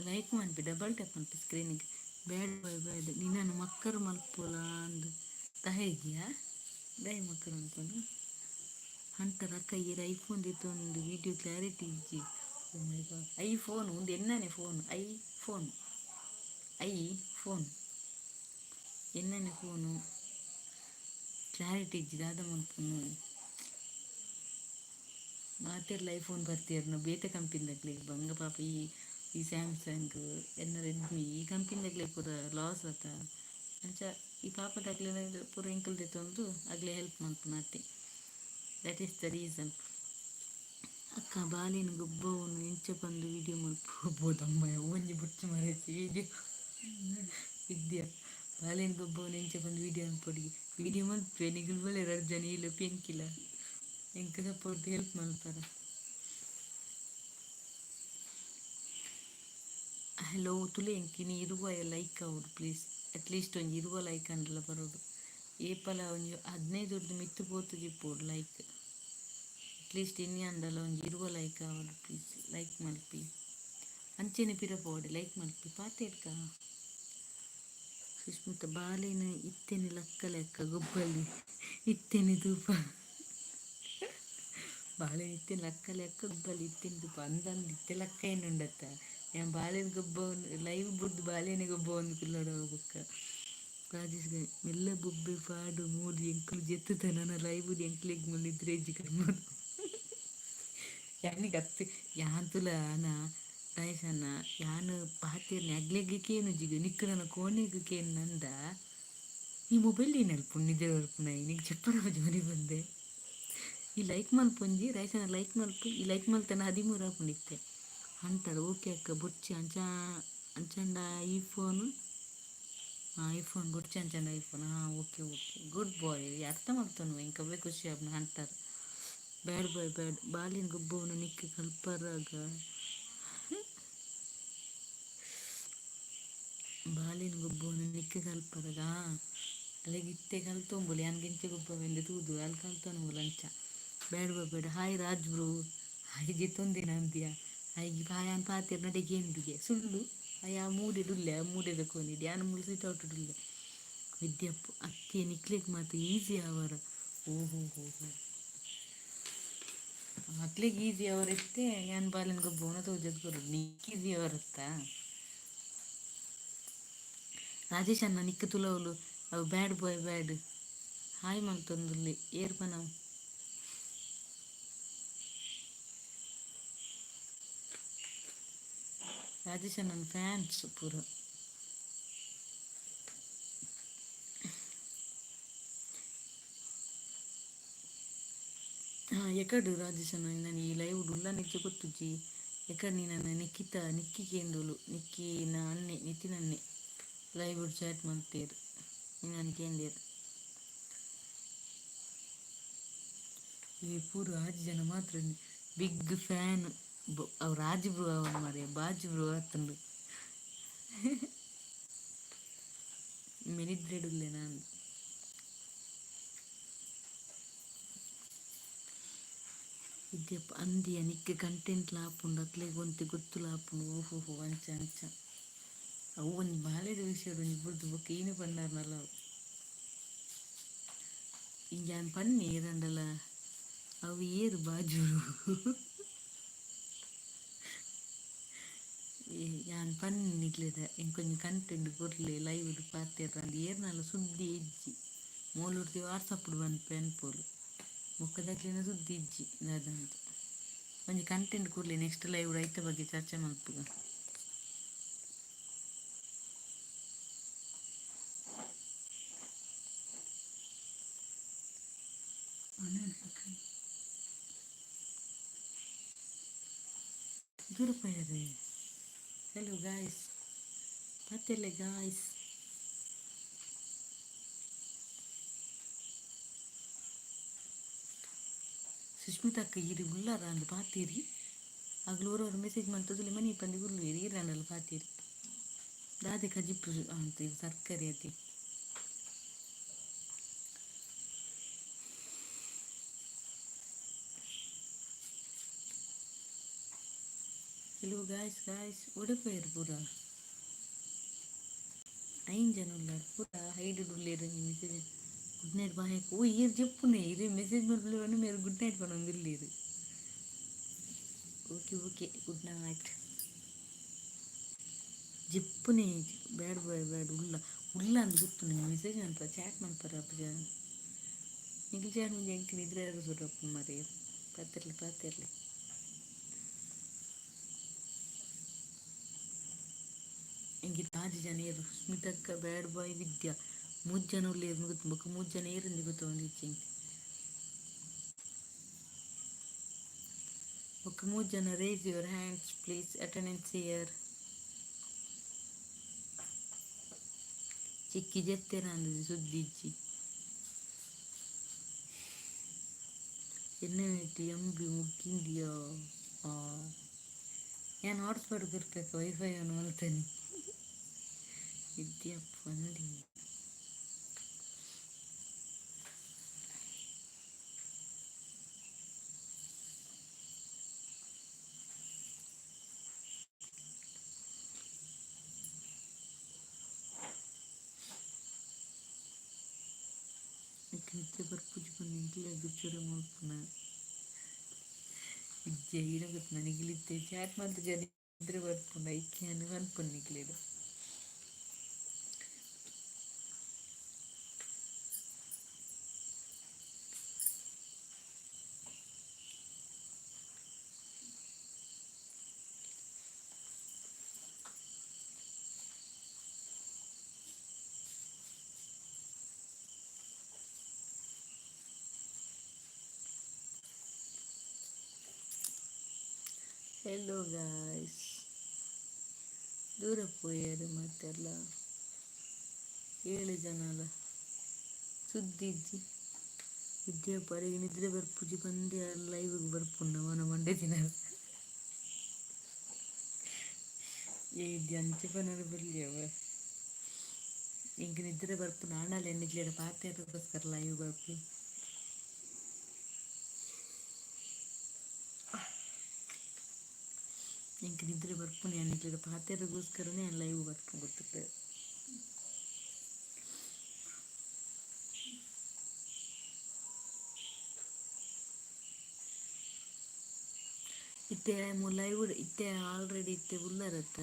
ಲೈಕ್ ಮನ್ಪಿ, ಡಬಲ್ ಟ್ಯಾಪ್ ಮನ್ಪಿ ಸ್ಕ್ರೀನಿಗೆ. ಬ್ಯಾಡ್ ಬಾಯ್ ಬ್ಯಾಡ್, ನಿನ್ನನ್ನು ಮಕ್ಕರ್ ಮಲ್ಪೊಲ ಅಂದ್ ದಾಯೆಗ್ಯಾ? ದಾಯೆ ಮಕ್ಕರ್ ಮನ್ಪುನು? ಹಂಟರ್ ಅಕ್ಕ, ಈರ್ ಐಫೋನ್ ದೆತ್ತೊಂದು ವಿಡಿಯೋ ಕ್ಲಾರಿಟಿ ಇಜ್ಜಿ. ಓ ಮೈ ಗಾಡ್, ಐಫೋನ್ ಉಂದು ಎನ್ನನೆ phone, I phone, I phone ಎನ್ನನೆ phone. Clarity ಇಜ್ಜಿ, ದಾದ ಮನ್ಪುನು? ಮಾತೆರ್ಲ ಐಫೋನ್ ಬರ್ತಿಯರ್ನ ಬೇತೆ ಕಂಪನಿದಕ್ಲೆಗ್ ಬಂಗ ಪಾಪ. ಈ ಈ ಸ್ಯಾಮ್ಸಂಗ್ ಎನ್ನ ರೆಡ್ಮಿ ಈ ಕಂಪನಿದಕ್ಲೆಗ್ ಪೂರ ಲಾಸ್ ಆತ. ಅಂಚ ಈ ಪಾಪದಕ್ಲೆನ ಪೂರ ಎಂಕುಲು ದೆತ್ತೊಂದು ಅಗ್ಲೆ help ಮನ್ಪುನ ಅತೆ. That is the reason. ಅಕ್ಕ, ಬಾಲೆನ್ ಗೊಬ್ಬವನು ಎಂಚ ಪಂದ್ ವಿಡಿಯೋ ಮಲ್ಪಬೋದಮ್ಮ? ಒಂಜಿ ಬುಡ್ಚಿ ಮಾರಾಯ್ತಿ ವಿಡಿಯೋ. ವಿದ್ಯಾ, ಬಾಲೆನ್ ಗೊಬ್ಬವನು ಎಂಚ ಪಂದ್ ವಿಡಿಯೋ ಮನ್ಪೊಡಿ. ವಿಡಿಯೋ ಮಲ್ಪೆ. ನಿಗುಲು ಬಲೆ ರಡ್ಡ್ ಜನ ಇಲ್ಲ ಪೆಂಕಿಲ ಎಂಕ್ ಸಪೋರ್ಟ್ ಹೆಲ್ಪ್ ಮಲ್ಪರ. ಹಲೋ, ತುಲೆ ಎಂಕ್ ಇನಿ 20 ಲೈಕ್ ಆವೊಡು ಪ್ಲೀಸ್. ಅಟ್ಲೀಸ್ಟ್ ಒಂಜಿ 20 ಲೈಕ್ ಆಂಡಲ ಬರೊಡು. ಏಪಲ ಒಂಜಿ 15 ರ್ದು ಮಿತ್ತ್ ಪೋತುದಿಪ್ಪೊಡು ಲೈಕ್. ಅಟ್ಲೀಸ್ಟ್ ಇನಿ ಆಂಡಲ ಒಂಜಿ 20 ಲೈಕ್ ಆವೊಡು. ಪ್ಲೀಸ್ ಲೈಕ್ ಮಲ್ಪಿ. ಅಂಚೆನೆ ಪಿರ ಪೋವಡೆ, ಲೈಕ್ ಮಲ್ಪಿ. ಪಾತೆರ್ಕ ಸುಷ್ಮಿತ. ಬಾಲೆನ್ ಇತ್ತೆನೆ ಲಕ್ಕಲೆ ಅಕ್ಕ, ಗೊಬ್ಬಲಿ ಇತ್ತೆನೆ ತೂಪ. ಬಾಲೆನ್ ಇತ್ತೆನೆ ಲಕ್ಕಲೆ ಅಕ್ಕ, ಗೊಬ್ಬಲಿ ಇತ್ತೆನೆ ತೂಪ. ಅಂದಂದು ಇತ್ತೆ ಲಕ್ಕ ಉಂಡತ್ತ? ಯಾನ್ ಬಾಲೆನ್ ಗೊಬ್ಬವೊಂದು ಲೈವ್ ಬುಡ್ದು ಬಾಲೆನೆ ಗೊಬ್ಬವೊಂದು ಕುಲ್ಲೊಡು ಬೊಕ್ಕ. ರಾಜೇಶ್ ಮೆಲ್ಲ ಬೊಬ್ಬೆ ಪಾಡು ಮೂಲು, ಎಂಕುಲು ಜೆತ್ತುದ ನನ ಲೈವ್. ಎಂಕ್ಲೆಗ್ ಮುಲ್ ನಿದ್ರೆ ಇಜ್ಜಿ ಕರ್ಮ. ಯಾನಿಗ್ ಅತ್ತ್, ಯಾನ್ ತುಲ ಅನ ರಾಜೇಶ್ ಅಣ್ಣ, ಯಾನ್ ಪಾತೆರ್ನೆ ಅಗ್ಲೆಗ್ ಕೇನುಜಿಗ್, ನಿಕ್ಕ್ ನನ ಕೋಣೆಗ್ ಕೇನ್ನಂದ. ಈ ಮೊಬೈಲ್ ಏನ್ ನಿದ್ರೆ ಬರ್ಪುನ ನಿಂಗೆ ಚಪ್ಪರ ಜೋರಿ ಬಂದೆ. ಈ ಲೈಕ್ ಮಲ್ಪೊಂಜಿ ರೈಸನ ಲೈಕ್ ಮಲ್ಪು. ಈ ಲೈಕ್ ಮಲ್ತನ 13 ಆಪುಂಡು ಇತ್ತೆ. ಅಂಟಾರ ಓಕೆ ಅಕ್ಕ, ಬೊಚ್ಚಿ ಅಂಚ ಅಂಚಂಡ ಐಫೋನ್. ಐಫೋನ್ ಬೊಡ್ಚಿ ಅಂಚಂಡ ಐಫೋನ್. ಹಾಂ, ಓಕೆ ಓಕೆ, ಗುಡ್ ಬಾಯ್. ಅರ್ಥ ಮಲ್ತೊನು, ಎಂಕ್ ಅವೇ ಖುಷಿ ಆಪುಂಡು. ಅಂಟಾರ್ ಬ್ಯಾಡ್ ಬಾಯ್ ಬ್ಯಾಡ್. ಬಾಲಿನ ಗೊಬ್ಬವನು ನಿಕ್ಕ್ ಕಲ್ಪರಾಗ, ಬಾಲಿನ ಗೊಬ್ಬವನು ನಿಕ್ಕ್ ಕಲ್ಪರಾಗ. ಅಲ್ಲಿಗೆ ಇತ್ತೆ ಕಲ್ತೊಂಬುಲಿ, ಯಾನ್ ಗೆಂಚ ಗೊಬ್ಬವೆಂದು ತೂದು ಅಲ್ಲಿ ಕಲ್ತೊಂಬುಲು ಅಂಚ. Bad boy bad. Hi Raj bro. Hi ಜಿತ್ತೊಂದಿನ ಅಂದ್ಯಾ? ಹಾಯ್ ಹಾಯ್ ಪಾತೆರ್ ನಡೆಗೆ ಎಂದಿಗೆ ಸುಳ್ಳು. ಆ ಮೂಡೆಡುಲ್ಲೆ, ಆ ಮೂಡೆದ ಕೋನಿಡ್ ಯಾನ್ ಮೂಲು ಸಿಟ್ ಔಟುಡುಲ್ಲೆ. ವಿದ್ಯಪ್ಪು ಅತ್ತೆ ನಿಕ್ಲೆಗ್ ಮಾತ ಈಸಿ ಅವರ. ಓಹೋ ಹೋ ಹೋ, ಅಕ್ಲೆಗ್ ಈಸಿ ಅವರ ಇತ್ತೆ. ಯಾನ್ ಬಾಲೆನ್ ಗೊಬ್ಬವನ ತೋಜದ್ ಕೊರು, ನಿಕ್ ಈಸಿ ಅವರತ್ತ. ರಾಜೇಶ್ ಅಣ್ಣ, ನಿಕ್ ತುಲವುಲು ಅವು. ಬ್ಯಾಡ್ ಬಾಯ್ ಬ್ಯಾಡ್. ಹಾಯ್ ಮಲ್ತೊಂದುಲ್ಲೆ ಏರ್ ಪನವು? ರಾಜೇಶ್ ಅಣ್ಣನ ಫ್ಯಾನ್ಸ್ ಪೂರ. ಹಾಂ, ಎಕಡು ರಾಜೇಶ್ ಅಣ್ಣ? ನಾನು ಈ ಲೈವ್ ಉಲ್ಲ ನಿಜ ಗೊತ್ತುಜ್ಜಿ. ಎಕಡ್ ನೀ? ನಿಕ್ಕಿತ ನಿಕ್ಕಿ ಕೇಂದೋಲು. ನಿಕ್ಕಿ ನ ಅಣ್ಣೆ ನಿತಿನ್ ಅಣ್ಣೆ ಲೈವ್ ಚಾಟ್ ಮಲ್ತೇರು, ನಾನು ಕೇಂದೇರು. ಈ ಪೂರ ಆಜಿ ಜನ ಮಾತ್ರ ಬಿಗ್ ಫ್ಯಾನ್. ಅವು ರಾಜ್ ಬ್ರೋ ಅವನ್ ಮಾರ್ರೆ, ಬಾಜ್ ಬ್ರೋ ಆತುಂಡು. ಮೆನಿದ್ರೆಡುಲ್ಲೆ ನಾನು. ವಿದ್ಯಪ್ಪ ಅಂದಿಯ ನಿಕ್ಕ್ ಕಂಟೆಂಟ್ ಆಪುಂಡು, ಅಕ್ಲೆಗ್ ಒಂತೆ ಗೊತ್ತುಲ ಆಪುಂಡು. ಓಹೋ ಹೋ, ಅಂಚ ಅಂಚ. ಅವು ಒಂಜಿ ಬಾಲೆದ ವಿಷಯ ಒಂಜಿ ಬುಡ್ದು ಬೊಕ್ಕ ಈನು ಪನ್ನಾರ್ನಲ್ಲ ಅವು. ಯಾನ್ ಪನ್ನೆ ಏರಂಡಲ ಅವು ಏರು ಬಾಜೂರು. ಯಾನ್ ಪನ್ನೆ ನಿಕ್ಲೆಡ ಎಂಕೊಂಜಿ ಕಂಟೆಂಟ್ ಕೊರ್ಲೆ, ಲೈವ್ ಪಾತೆರ ಅಂದ್. ಏರ್ನಲ ಸುದ್ದಿ ಇಜ್ಜಿ. ಮೋಲುರ್ದು ವಾಟ್ಸಪ್ ಪನ್ಪೆ ಅನ್ಪೋಲು, ಬೊಕ್ಕದಕ್ಲೆನ ಸುದ್ದಿ ಇಜ್ಜಿ ದಾದಂತ. ಒಂಜಿ ಕಂಟೆಂಟ್ ಕೊರ್ಲೆ, ನೆಕ್ಸ್ಟ್ ಲೈವ್ ಐತ ಬಗ್ಗೆ ಚರ್ಚೆ ಮಲ್ಪುಗ. ದೂರ ಪೋಯರೆ. ಹಲೋ ಗಾಯ್ಸ್, ಪಾತೆರ್ಲೆ ಗಾಯ್ಸ್. ಸುಷ್ಮಿತಾ ಅಕ್ಕ ಈರು ಉಲ್ಲಾರ ಅಂದ್ ಪಾತೇರಿ. ಅಗಲು ಒರ ಮೆಸೇಜ್ ಮಲ್ತೊಂದುಲ್ಲೆ, ಮನಿ ಪಂದ್ ಕುಲ್ಲುವೆರ್. ಈರಾಂಡಲ ಪಾತೇರಿ. ದಾದೆ ಕಜಿಪು ಅಂತ ಇದು ತರಕಾರಿ ಅತಿ? ಹಲೋ ಗಾಯ್ಸ್, ಗಾಯ್ಸ್, ಒಡೆ ಪೂರ? ಐನ್ ಜನ ಉಲ್ಲಾರ್, ಪೂರ ಹೈಡ್ ಉಲ್ಲೇರ್. Message good night bye. ಓ ಈರ್ ಜೆಪ್ಪುನೆ, ಇರೆ ಮೆಸೇಜ್ ಮಲ್ಪುಲೆ ಮೇರ್ ಗುಡ್ ನೈಟ್ ಪನೊಂದುಲ್ಲೆರ್. Okay okay, good night. ಜೆಪ್ಪುನೆ. Bad boy bad. ಉಲ್ಲ ಉಲ್ಲ ಅಂದ್ ಗೊತ್ತುಂಡು. ಮೆಸೇಜ್ ಮನ್ಪ, ಚಾಟ್ ಮನ್ಪರ ಅಪ್ಪಜ. ನಿಕ್ಲ್ ಚಾಟ್ ಮುಂಜಿ ಎಂಕ್ ನಿದ್ರೆ ಸುರು ಆಪುಂಡು ಮಾರ್ರೆ. ಪಾತೆರ್ಲೆ ಪಾತೆರ್ಲೆ. ಎಂಕ್ ಆಜಿ ಜನ ಏರು? ಸ್ಮಿತಕ್ಕ, ಬ್ಯಾಡ್ ಬಾಯ್, ವಿದ್ಯಾ, ಮೂಜಿ ಜನ ಉಲ್ಲೆರ್ ಗೊತ್ತು. ಬೊಕ್ಕ ಮೂಜಿ ಜನ ಏರಂದ್ ಗೊತ್ತೊಂದಿಜ್ಜಿ ಎಂಕ್. ಬೊಕ್ಕ ಮೂಜಿ ಜನ raise your hands please, attendance here. ಚಿಕ್ಕಿ ಜೆತ್ತೆರ ಅಂದ್ ಸುದ್ದಿ ಇಜ್ಜಿ. ಎನ್ನ ಎಂ ಬಿ ಮುಗ್ಗಿಂದಿಯೋ? ಯಾನ್ ಹಾಟ್ಸ್ಪಾಟ್ ಕೊರ್ಪೆಕ, ವೈಫೈ ಆನ್ ಮಲ್ತನಿ. ವಿದ್ಯಪ್ಪ ಅಂದಿ. ನಿತ್ಯ ಬರ್ಪುಜಿ ಪಂದ್ ಎಂಕ್ಲೆಗ್ ಚುರು ಮಲ್ಪುನ ವಿದ್ಯೆ ಇರ ಗೊತ್ತು ನನಗಿಲಿತ್ತೆ. ಚಾಟ್ ಮಲ್ತ್ ಜನ ನಿದ್ರೆ ಬರ್ಪುಂಡು, ಐಕ್ ಯಾನ್ ಪನ್ಪುನು ನಿಕ್ಲೆಡ. ಹೆಲೋ ಗಾಯ್ಸ್, ದೂರ ಪೋಯೆರ್ ಮಾತೆರ್ಲ. ಏಳು ಜನಲ ಸುದ್ದಿ ಇಜ್ಜಿ. ವಿದ್ಯಾ ಪರಿಗೆ ನಿದ್ರೆ ಬರ್ಪುಜಿ ಪಂದೆ ಲೈವ್ಗೆ ಬರ್ಪುಂಡು ಅವನ ಮಂಡೆ ತಿನ್ನರು. ಏ ವಿದ್ಯೆ, ಅಂಚೆ ಪನರ ಬರ್ಲಿ ಅವ. ಎಂಕ್ ನಿದ್ರೆ ಬರ್ಪುಂಡು ಆಂಡಲ ನಿಕ್ಲೆಡ ಪಾತೆರಗೋಸ್ಕರ ಲೈವ್ ಬರ್ಪು. ಎಂಕ್ ನಿದ್ರೆ ಬರ್ಪುಂಡು, ನಿಕ್ಲೆಡ ಪಾತೆರಗೋಸ್ಕರನೇ ಲೈವ್ ಬರ್ಪು, ಗೊತ್ತುಂಡು. ಇತ್ತೆ ಲೈವ್ ಇತ್ತೆ ಆಲ್ರೆಡಿ ಇತ್ತೆ ಉಲ್ಲರತ್ತ.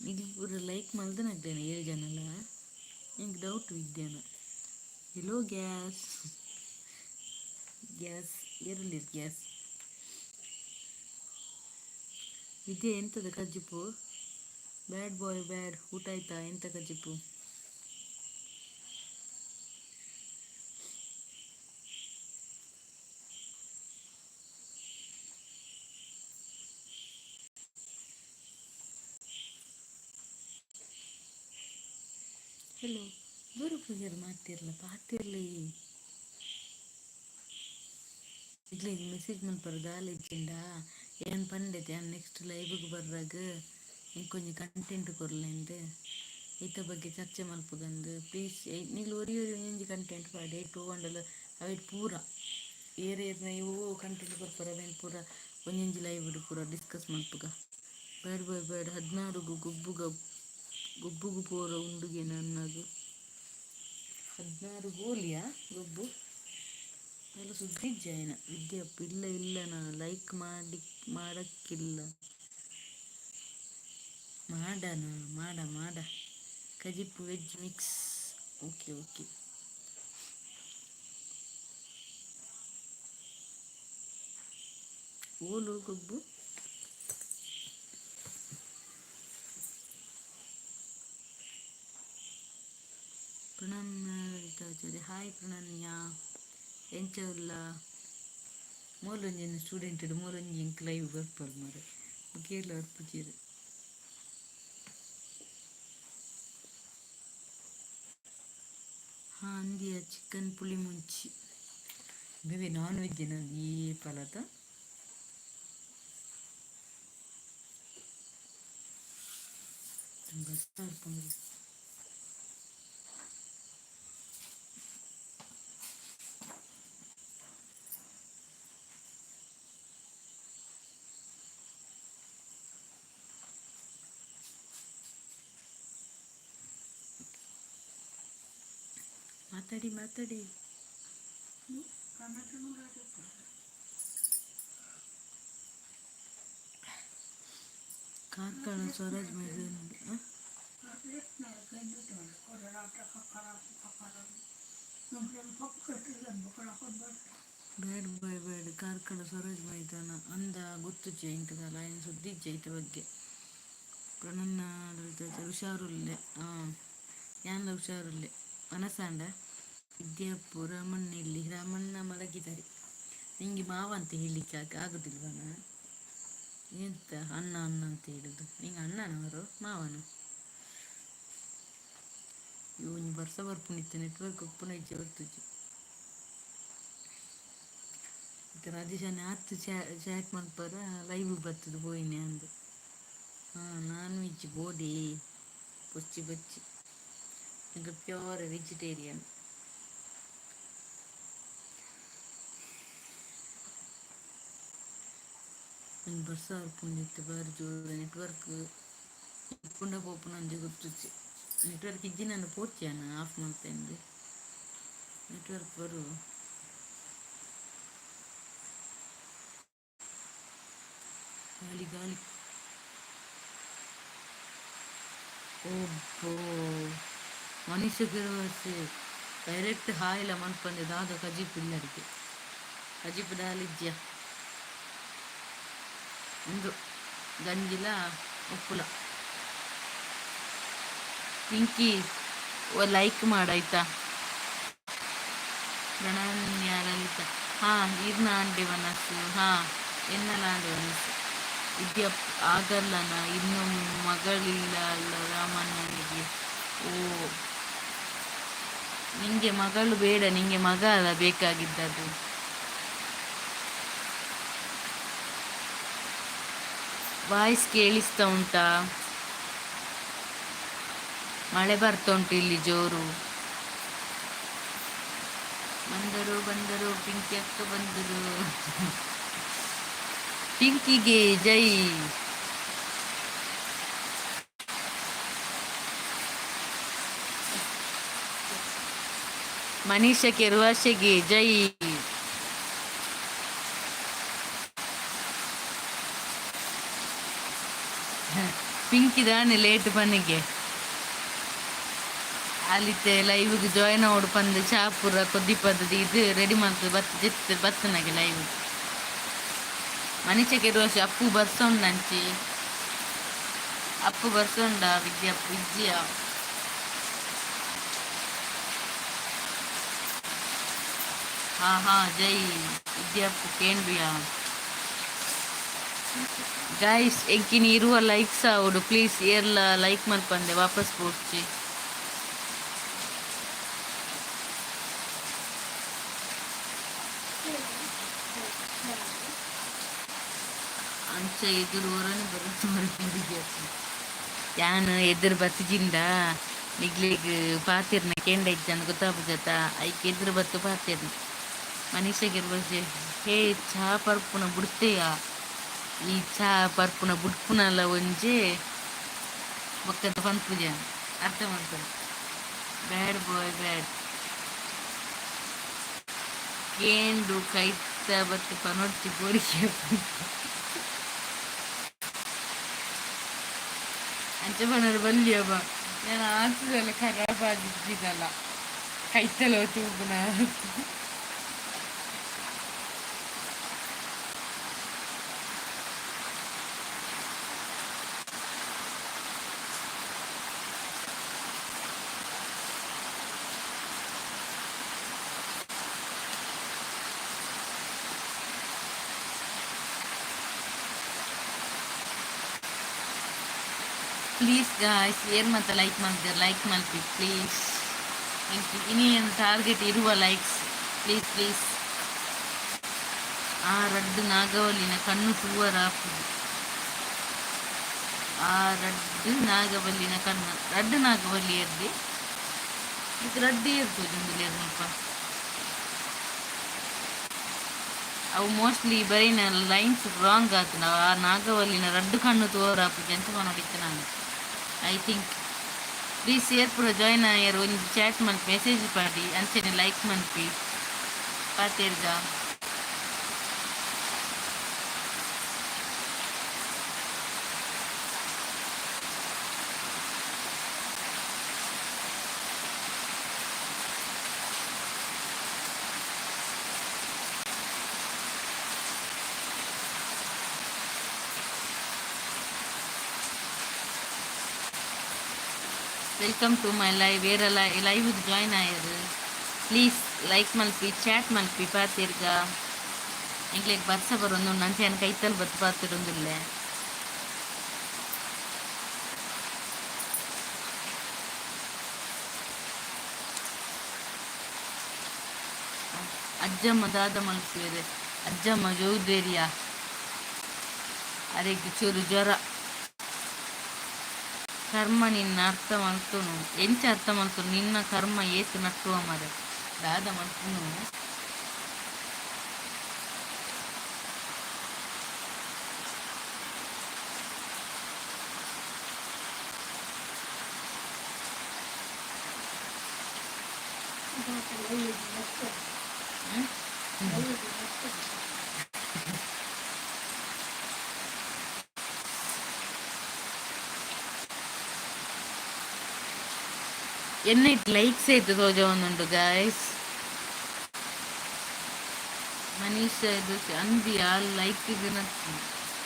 ನಿಕ್ಲ್ ಪೂರ ಲೈಕ್ ಮಲ್ದನಗ್ಲೇನ ಏಳು ಜನಲ? ಎಂಕ್ ಡೌಟ್ ವಿದ್ಯಾನ. ಹೆಲೋ ಗ್ಯಾಸ್, ಗ್ಯಾಸ್ ಏರುಲ್ಲೆರ್ ಗ್ಯಾಸ್. ವಿದ್ಯೆ, ಎಂತದ ಕಜಿಪು? ಬ್ಯಾಡ್ ಬಾಯ್ ಬ್ಯಾಡ್, ಊಟ ಆಯ್ತಾ? ಎಂತ ಕಜಿಪು? ಹಲೋ, ದೂರ ಪೂಜಾರ್ ಮಾತಿರ್ಲ ಪಾತಿರ್ಲಿ. ಇಡ್ಲಿ ಮೆಸೇಜ್ ಮಲ್ಪರ ದಾಲ ಇಜ್ಜಿಂಡ. ಏನ್ ಪಂಡೆತೆ, ಯಾನ್ ನೆಕ್ಸ್ಟ್ ಲೈವ್ಗೆ ಬರ್ರಾಗ ಎಂಕೊಂಜಿ ಕಂಟೆಂಟ್ ಕೊರ್ಲೆಂದು, ಐತ ಬಗ್ಗೆ ಚರ್ಚೆ ಮಲ್ಪುಗಂದು. ಪ್ಲೀಸ್, ನಿಕ್ಲ್ ಒರಿ ಒರಿ ಒಂಜೊಂಜಿ ಕಂಟೆಂಟ್ ಪಾಡಿ ಏಟ್ ಒವ್ವಂಡಲ ಅವೆಟ್ ಪೂರ ಏರ್ ಏರ್ನ ಇವು ಕಂಟೆಂಟ್ ಕೊರ್ಪರ, ಅವೆನ್ ಪೂರ ಒಂಜೊಂಜಿ ಲೈವ್ ಪೂರ ಡಿಸ್ಕಸ್ ಮಲ್ಪುಗ. ಬ್ಯಾಡ್ ಬಾಯ್ ಬ್ಯಾಡ್, 16ಗು ಗೊಬ್ಬುಗ, ಗೊಬ್ಬುಗು ಪೋರ ಉಂಡುಗೆ ನನ್ನಗು. 16 ಗೋಲಿಯಾ ಗೊಬ್ಬು? ಎಲ್ಲ ಸುದ್ದಿ ಇಜ್ಜಾಯನ. ವಿದ್ಯಪ್ಪ ಇಲ್ಲ ಇಲ್ಲ, ನಾ ಲೈಕ್ ಮಾಡಿ ಮಾಡಕ್ಕಿಲ್ಲ. ಮಾಡನ ಮಾಡ ಮಾಡ. ಕಜಿಪು ವೆಜ್ ಮಿಕ್ಸ್. Okay okay. ಓಲು ಗೊಬ್ಬು? ಪ್ರಣನ್ಯ ಲಲಿತಾಚಾರ್ಯ, ಹಾಯ್ ಪ್ರಣನ್ಯ, ಎಂಚ ಉಲ್ಲ? ಮೂಲೊಂಜಿನ ಸ್ಟೂಡೆಂಟ್, ಮೂಲೊಂಜಿ ಎಂಕ್ ಲೈವ್ ಬರ್ಪರ್ ಮಾರೆ, ಕೇರಳ ಬರ್ಪುಜೆರ್. ಹಾಂ, ಅಂದಿಯ ಚಿಕನ್ ಪುಳಿ ಮುಂಚಿ ಬೇವೆ. ನಾನ್ ವೆಜ್ ಈ ಪಲತ ಬರ್ತಾ. ಮಾತಾಡಿ ಮಾತಾಡಿ. ಕಾರ್ಕಳ ಸ್ವರಾಜ್ ಮೈದಾನ. ಬ್ಯಾಡ್ ಬಾಯ್ ಬ್ಯಾಡ್, ಕಾರ್ಕಳ ಸ್ವರಾಜ್ ಮೈದಾನ ಅಂದ ಗೊತ್ತುಜ್ಜಿ ಎಂಕದಲ್ಲ ಐನ್ ಸುದ್ದಿ ಇಜ್ಜಿ ಐತ ಬಗ್ಗೆ. ಪ್ರಣನ್ನ ಹುಷಾರುಲ್ಲೆ. ಹಾಂ, ಯಾನ್ಲ ಹುಷಾರುಲ್ಲೆ. ಮನಸಾಂಡ ವಿದ್ಯಾಪು. ರಾಮಣ್ಣ ಇಲ್ಲಿ? ರಾಮಣ್ಣ ಮಲಗಿದ್ದಾರೆ. ನಿಂಗೆ ಮಾವ ಅಂತ ಹೇಳಲಿಕ್ಕೆ ಆಗುದಿಲ್ವನ? ಎಂತ ಅಣ್ಣ ಅಣ್ಣ ಅಂತ ಹೇಳುದು? ನಿಂಗೆ ಅಣ್ಣನವರು ಮಾವನ? ಇವು ಬರ್ಸ ಬರ್ಪುನಿತ್ತೆ, ನೆಟ್ವರ್ಕ್ ಉಪ್ಪುನ ಇಜ್ಜಿ, ಗೊತ್ತುಜ್ಜಿ. ಇತ್ತೆ ರಾಜೇಶ್ ಆತ್ ಚಾಟ್ ಮಲ್ಪರ ಲೈವ್ ಬರ್ತದೆ ಪೋಯಿನೆ ಅಂದು. ಹಾಂ, ನಾನ್ ವೆಜ್ ಬೋಡಿ ಬೊಚ್ಚಿ ಬೊಚ್ಚಿ, ಎಂಕ್ ಪ್ಯೂರ್ ವೆಜಿಟೇರಿಯನ್. ಒಂಜಿ ಬರ್ಸ ಬರ್ಪುಂಡು ಬಾರಿ ಜೋರು. ನೆಟ್ವರ್ಕ್ ಇಪ್ಪುಂಡ ಪೋಪುನ ಒಂಜಿ ಗೊತ್ತುಜ್ಜಿ. ನೆಟ್ವರ್ಕ್ ಇಜ್ಜಿನಂಡ ಪೋರ್ಚಿಯಾನ ಆಫ್ ಮಲ್ತೆಂದು. ನೆಟ್ವರ್ಕ್ ಬರು. ಗಾಳಿ ಗಾಳಿ. ಒಬ್ಬೋ ಮನುಷ್ಯ ಕೆರವಾಸೆ ಡೈರೆಕ್ಟ್ ಹಾಯ್ಲ ಮನ್ಪಂದೆ ದಾದ ಕಜಿಪು ಇಲ್ಲರಿಗೆ? ಕಜಿಪು ದಾಲ ಇಜ್ಜಿಯ? ಉಂದು ಗಂಜಿಲ ಉಪ್ಪುಲ. ಪಿಂಕಿ, ಲೈಕ್ ಮಾಡಾಯ್ತಾ? ಪ್ರಣನ್ಯ ಲಲಿತ, ಹಾ, ಇರ್ನ ಆಂಡೆ ವನಸ್ಸು. ಹಾ, ಎನ್ನಲ ಆಂಡೆ ವನಸ್ಸು. ವಿದ್ಯಾ ಆಗಲ್ಲನ ಇನ್ನು ಮಗಳಿಲ್ಲ ಅಲ್ಲ ರಾಮಣ್ಣನಿಗೆ. ಓ, ನಿಂಗೆ ಮಗಳು ಬೇಡ, ನಿಂಗೆ ಮಗ ಅಲ್ಲ ಬೇಕಾಗಿದ್ದದು. ವಾಯ್ಸ್ ಕೇಳಿಸ್ತಾ ಉಂಟಾ? ಮಳೆ ಬರ್ತಾ ಉಂಟು ಇಲ್ಲಿ ಜೋರು. ಬಂದರು ಬಂದರು, ಪಿಂಕಿ ಅಕ್ಕ ಬಂದರು. ಪಿಂಕಿಗೆ ಜೈ. ಮನೀಷ ಕೆರ್ವಾಶೆಗೆ ಜೈ. ಪಿಂಕಿ ದಾನೆ ಲೇಟ್ ಪನಿಗೆ ಅಲಿತೆ ಲೈವ್ಗೆ ಜಾಯ್ನ್ ಆವೊಡು ಪಂದ್ ಚಾಪುರ ಕೊದ್ದಿಪದ ಇದು ರೆಡಿ ಮಲ್ತ್ ಬತ್ತ್ ಜೆತ್ತ್ ಬತ್ತನಾಗೆ ಲೈವ್. ಮನೀಷ ಕೆರ್ವಾಶೆ ಅಪ್ಪು ಬರ್ಸೊಂಡಂಚಿ, ಅಪ್ಪು ಬರ್ಸೊಂಡ ವಿದ್ಯಾ ವಿದ್ಯಾ. ಹಾ ಹಾ, ಜೈ ವಿದ್ಯಾಪ್ಪು ಕೇಂದ್ರಿಯ. ಗಾಯ್ಸ್, ಎಂಕಿನಿ ಇರುವ ಲೈಕ್ಸ್ ಆವೊಡು ಪ್ಲೀಸ್. ಏರ್ಲ ಲೈಕ್ ಮಲ್ಪಂದೆ ವಾಪಸ್ ಪೋಡ್ಚಿ. ಅಂಚ ಎದುರು ಒರನೆ ಬರುತ್ತೆ. ಯಾನ್ ಎದುರು ಬತ್ತಿಜಿಂದ ನಿಗ್ಲಿಗ್ ಪಾತಿರ್ನ ಕೇಂಡ ಇಜ್ಜಂದ್ ಗೊತ್ತಾಪುಜತ, ಐಕ್ ಎದುರು ಬತ್ತು ಪಾತಿರ್ನ. ಮನೀಷಗ್ ಹೇ ಚಾ ಪರ್ಪುನ ಬುಡ್ತೆಯ, ಈ ಚಾ ಪರ್ಪುನ ಬುಡ್ಪುನಲ ಒಂಜೆ ಬೊಕ್ಕದ ಪನ್ಪುಜ ಅರ್ಥ ಮಲ್ಪುನ. ಬ್ಯಾಡ್ ಬಾಯ್ ಬ್ಯಾಡ್ ಕೇಂಡು ಕೈತ ಬತ್ತು ಪನೊಡ್ಚಿ ಪೋಡಿಗೆ. ಅಂಚ ಪನರು ಬಲ್ಲಿಯಬ್ಬ, ನಾನು ಆತದಲ್ಲ ಖರಾಬ್ ಆಗಿದ್ದಿದ್ದಲ್ಲ ಕೈತಲ ತೂಪುನ. ಪ್ಲೀಸ್ ಗಾಯ್ಸ್, ಏರ್ ಮತ್ತೆ ಲೈಕ್ ಮಾಡ್ತೀರ, ಲೈಕ್ ಮಲ್ಪಿ ಪ್ಲೀಸ್. ಇನಿ ಟಾರ್ಗೆಟ್ ಇರುವ ಲೈಕ್ಸ್, ಪ್ಲೀಸ್ ಪ್ಲೀಸ್. ಆ ರಡ್ಡ್ ನಾಗವಲ್ಲಿನ ಕಣ್ಣು ತೂವರ ಆಪುಜಿ. ಆ ರಡ್ಡ್ ನಾಗವಲ್ಲಿನ ಕಣ್ಣು, ರಡ್ಡ್ ನಾಗವಲ್ಲಿ ಏರ್ದಿ ಇದು ರಡ್ಡ್ ಏರ್ ತೋಜೊಂದುಲ್ಲೆರ್ ಮುಲ್ಪ. ಅವು ಮೋಸ್ಟ್ಲಿ ಬರೀನ ಲೈನ್ಸ್ ರಾಂಗ್ ಆತುಂಡು. ಆ ನಾಗವಲ್ಲಿನ ರಡ್ಡ್ ಕಣ್ಣು ತೂವರ ಆಪುಜಿ ಅಂಚ ಪನೊಡಿತ್ತೆ ನಾನು, I think. Please ಏರ್ ಪೂರ ಜಾಯ್ನ್ ಆಯರ್ ಒಂಜಿ ಚಾಟ್ ಮಲ್ಪಿ, ಮೆಸೇಜ್ ಪಾಡಿ, ಅಂಚನೆ ಲೈಕ್ ಮನ್ಪಿ ಪಾತೆರ್ಗ. Welcome to my live. ಏರೆಲ್ಲ live join ಆಯರ್ please like ಮಲ್ಪಿ, chat ಮಲ್ಪಿ ಪಾತೆರ್ಗ. ಎಂಕ್ಲೆಗ್ ಬರ್ಸ ಬರೊಂದುಂಡು, ಅಂಚ ಯಾನ್ ಕೈತಲ್ ಬತ್ತ್ ಪಾತೆರೊಂದುಲ್ಲೆ. ಅಜ್ಜಮ್ಮ ದಾದ ಮಲ್ಪುವೆರ್? ಅಜ್ಜಮ್ಮ ಜೋದೇರಿಯ, ಅರೆಗ್ ಚೂರು ಜ್ವರ. ಕರ್ಮ ನಿನ್ನ ಅರ್ಥ ಮಲ್ತುನು, ಎಂಚ ಅರ್ಥ ಮಲ್ತುನು ನಿನ್ನ ಕರ್ಮ ಏತ್ ನಟ್ಟುವ ಮರೆ ದಾದ ಮಲ್ಪುನು. ಎನ್ನ ಲೈಕ್ಸ್ ಏತ್ ತೋಜವೊಂದುಂಡು ಗಾಯ್ಸ್. ಮನೀಷ್ ದೋಷ ಅಂದಿ ಆಲ್ ಲೈಕ್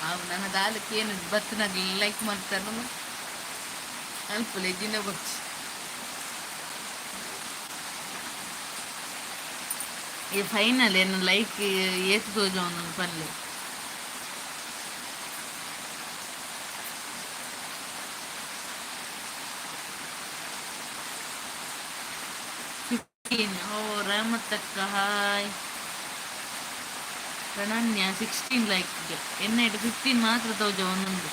ಆವು ನನ ದಾಲ ಕೇನು ಬತ್ತನಾಗ ಲೈಕ್ ಮಾಡ್ತಾರ ಅಲ್ಪಲೆ ದಿನ ಬೊಚ್ಚಿ. ಈ ಫೈನಲ್ ಎನ್ನ ಲೈಕ್ ಏತ್ ತೋಜವೊಂದುಂಡು ಪನ್ಲೆ. ಓ ರಾಮತಕ್ಕ ಹಾಯ್. ಪ್ರಣನ್ಯ 16 ಲೈಕ್. ಎನ್ನ 15 ಮಾತ್ರ ತೋಜ ಒಂದೊಂದು.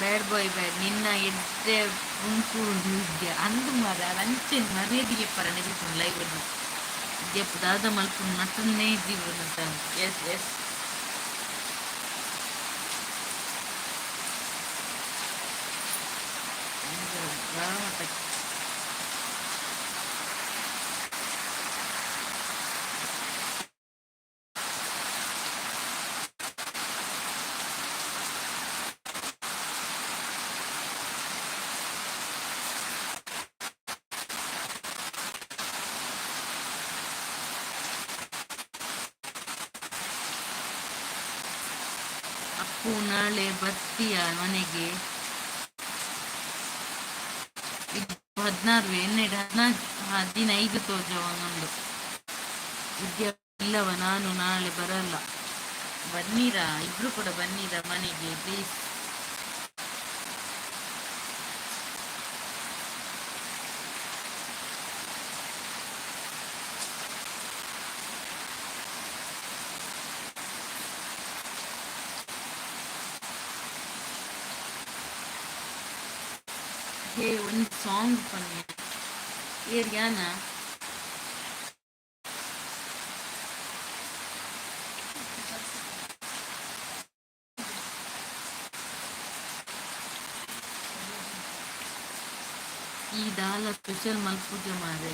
ಬ್ಯಾಡ್ ಬಾಯ್ ಬ್ಯಾಡ್ ನಿನ್ನ ಎಡ್ಡೆ ಪುಂಕು ವಿದ್ಯೆ ಅಂದು ಮಾರ ಅಂಚೆ ಮರ್ಯಾದೆಗೆ ಪರ ನೆಗೆಪುಂಡು ಲೈವ್. ವಿದ್ಯಪ್ಪ ದಾದ ಮಲ್ಪುಂಡು ನಟನ್ನೇ ಜೀವನ. S S, ರಾಮತಕ್ಕ. ಅಪ್ಪು, ನಾಳೆ ಬರ್ತೀಯ ಮನೆಗೆ? 16 ಎನ್ನೆಡ್ 15 ತೋಜ ಒಂದೊಂದು. ವಿದ್ಯಾ ಇಲ್ಲವ, ನಾನು ನಾಳೆ ಬರಲ್ಲ. ಬನ್ನಿರಾ, ಇಬ್ರು ಕೂಡ ಬನ್ನಿರಾ ಮನೆಗೆ ಪ್ಲೀಸ್. ಹೇ, ಒಂದು ಸಾಂಗ್ ಪನ್ನೆ ಏರ್ ಯಾನ? ಈ ದಾಲ ಸ್ಪೆಷಲ್ ಮಲ್ಪುಜ ಮಾರೆ?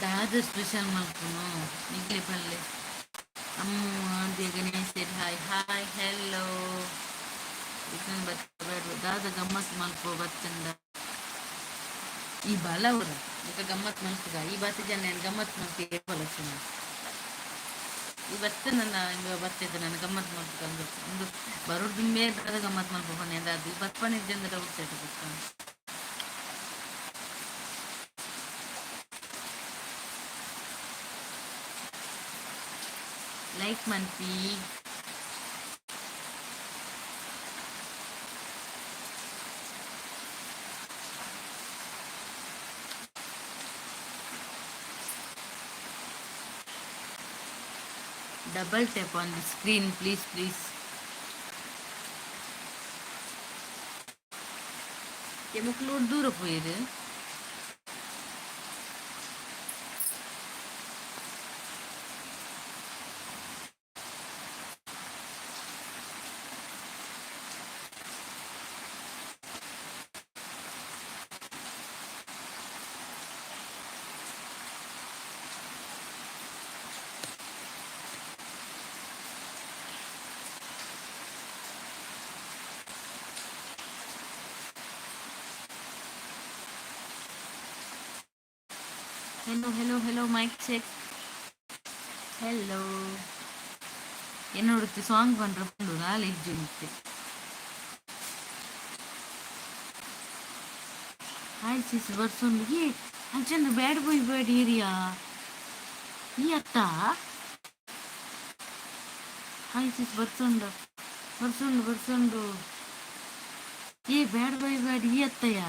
ದಾದ ಸ್ಪೆಷಲ್ ಮಲ್ಪುನು ನಿಗ್ಲೆ ಪಲ್ಲೆ. ಅಮ್ಮು, ಆದ್ಯ ಗಣೇಶ್, ಹಾಯ್ ಹಾಯ್, ಹೆಲೋ. ದಾದ ಗಮ್ಮತ್ ಮಲ್ಪು ಬತ್ತಂಡ? ಈ ಬಲವರ ಬೊಕ ಗಮ್ಮತ್ ಮಲ್ಪುಗ. ಈ ಬತ್ತಿ ಜನ ಗಮ್ಮತ್ ಮಲ್ತಿ ಬಲಸುನ. ಈ ಬತ್ತ ನನ್ನ ಬತ್ತಿದ್ದ ನನ್ನ ಗಮ್ಮತ್ ಮಲ್ಪುಗ ಅಂದು ಒಂದು ಬರೋದು ದಾದ ಗಮ್ಮತ್ ಮಲ್ಪ ಪನ್ನೆ. ಅದು ಬತ್ಪಣಿದ್ದೆ ಡೌಟ್ ಬೊಕ್ಕ. ಲೈಕ್ ಮನ್ಪಿ. Double tap on the screen, please please. ಎಮುಕ್ಲೂರು ದೂರ ಪೋಯಿರು. Hello hello hello, mic check, hello. என்னோட ಸಾಂಗ್ ಪಂಡ್ರ ಪಂಡು ದಾಲ ಇಜ್ಜಿ ಇತ್ತೆ. ಹಾಯ್ ಸಿಸ್, ಬರ್ಸೊಂದು. ಏ ಅಂಚಂದು ಬ್ಯಾಡ್ ಬಾಯ್ ಬ್ಯಾಡ್ ಏರಿಯಾ ಈ ಅತ್ತ. ಹಾಯ್ ಸಿಸ್, ಬರ್ಸೊಂಡು ಬರ್ಸೊಂಡು ಬರ್ಸೊಂಡು. ಏ ಬ್ಯಾಡ್ ಬಾಯ್ ಬ್ಯಾಡ್ ಈ ಅತ್ತಯ್ಯ.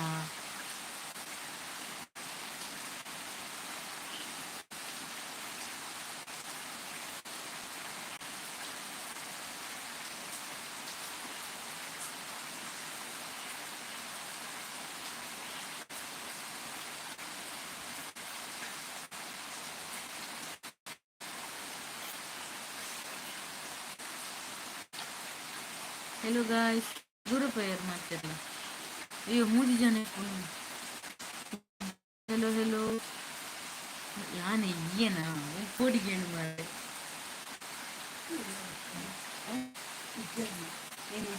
ಹೆಲೋ ಗಾಯ್ಸ್, ದೂರ ಪೋಯರ್ ಮಾತೆರ್ಲ. ಅಯ್ಯೋ, ಮೂಜಿ ಜನ. ಹೆಲೋ ಹೆಲೋ, ಯಾನೆ ಈಯನ ಕೋಡಿಗೇನು ಮಾರೆ? ಏನು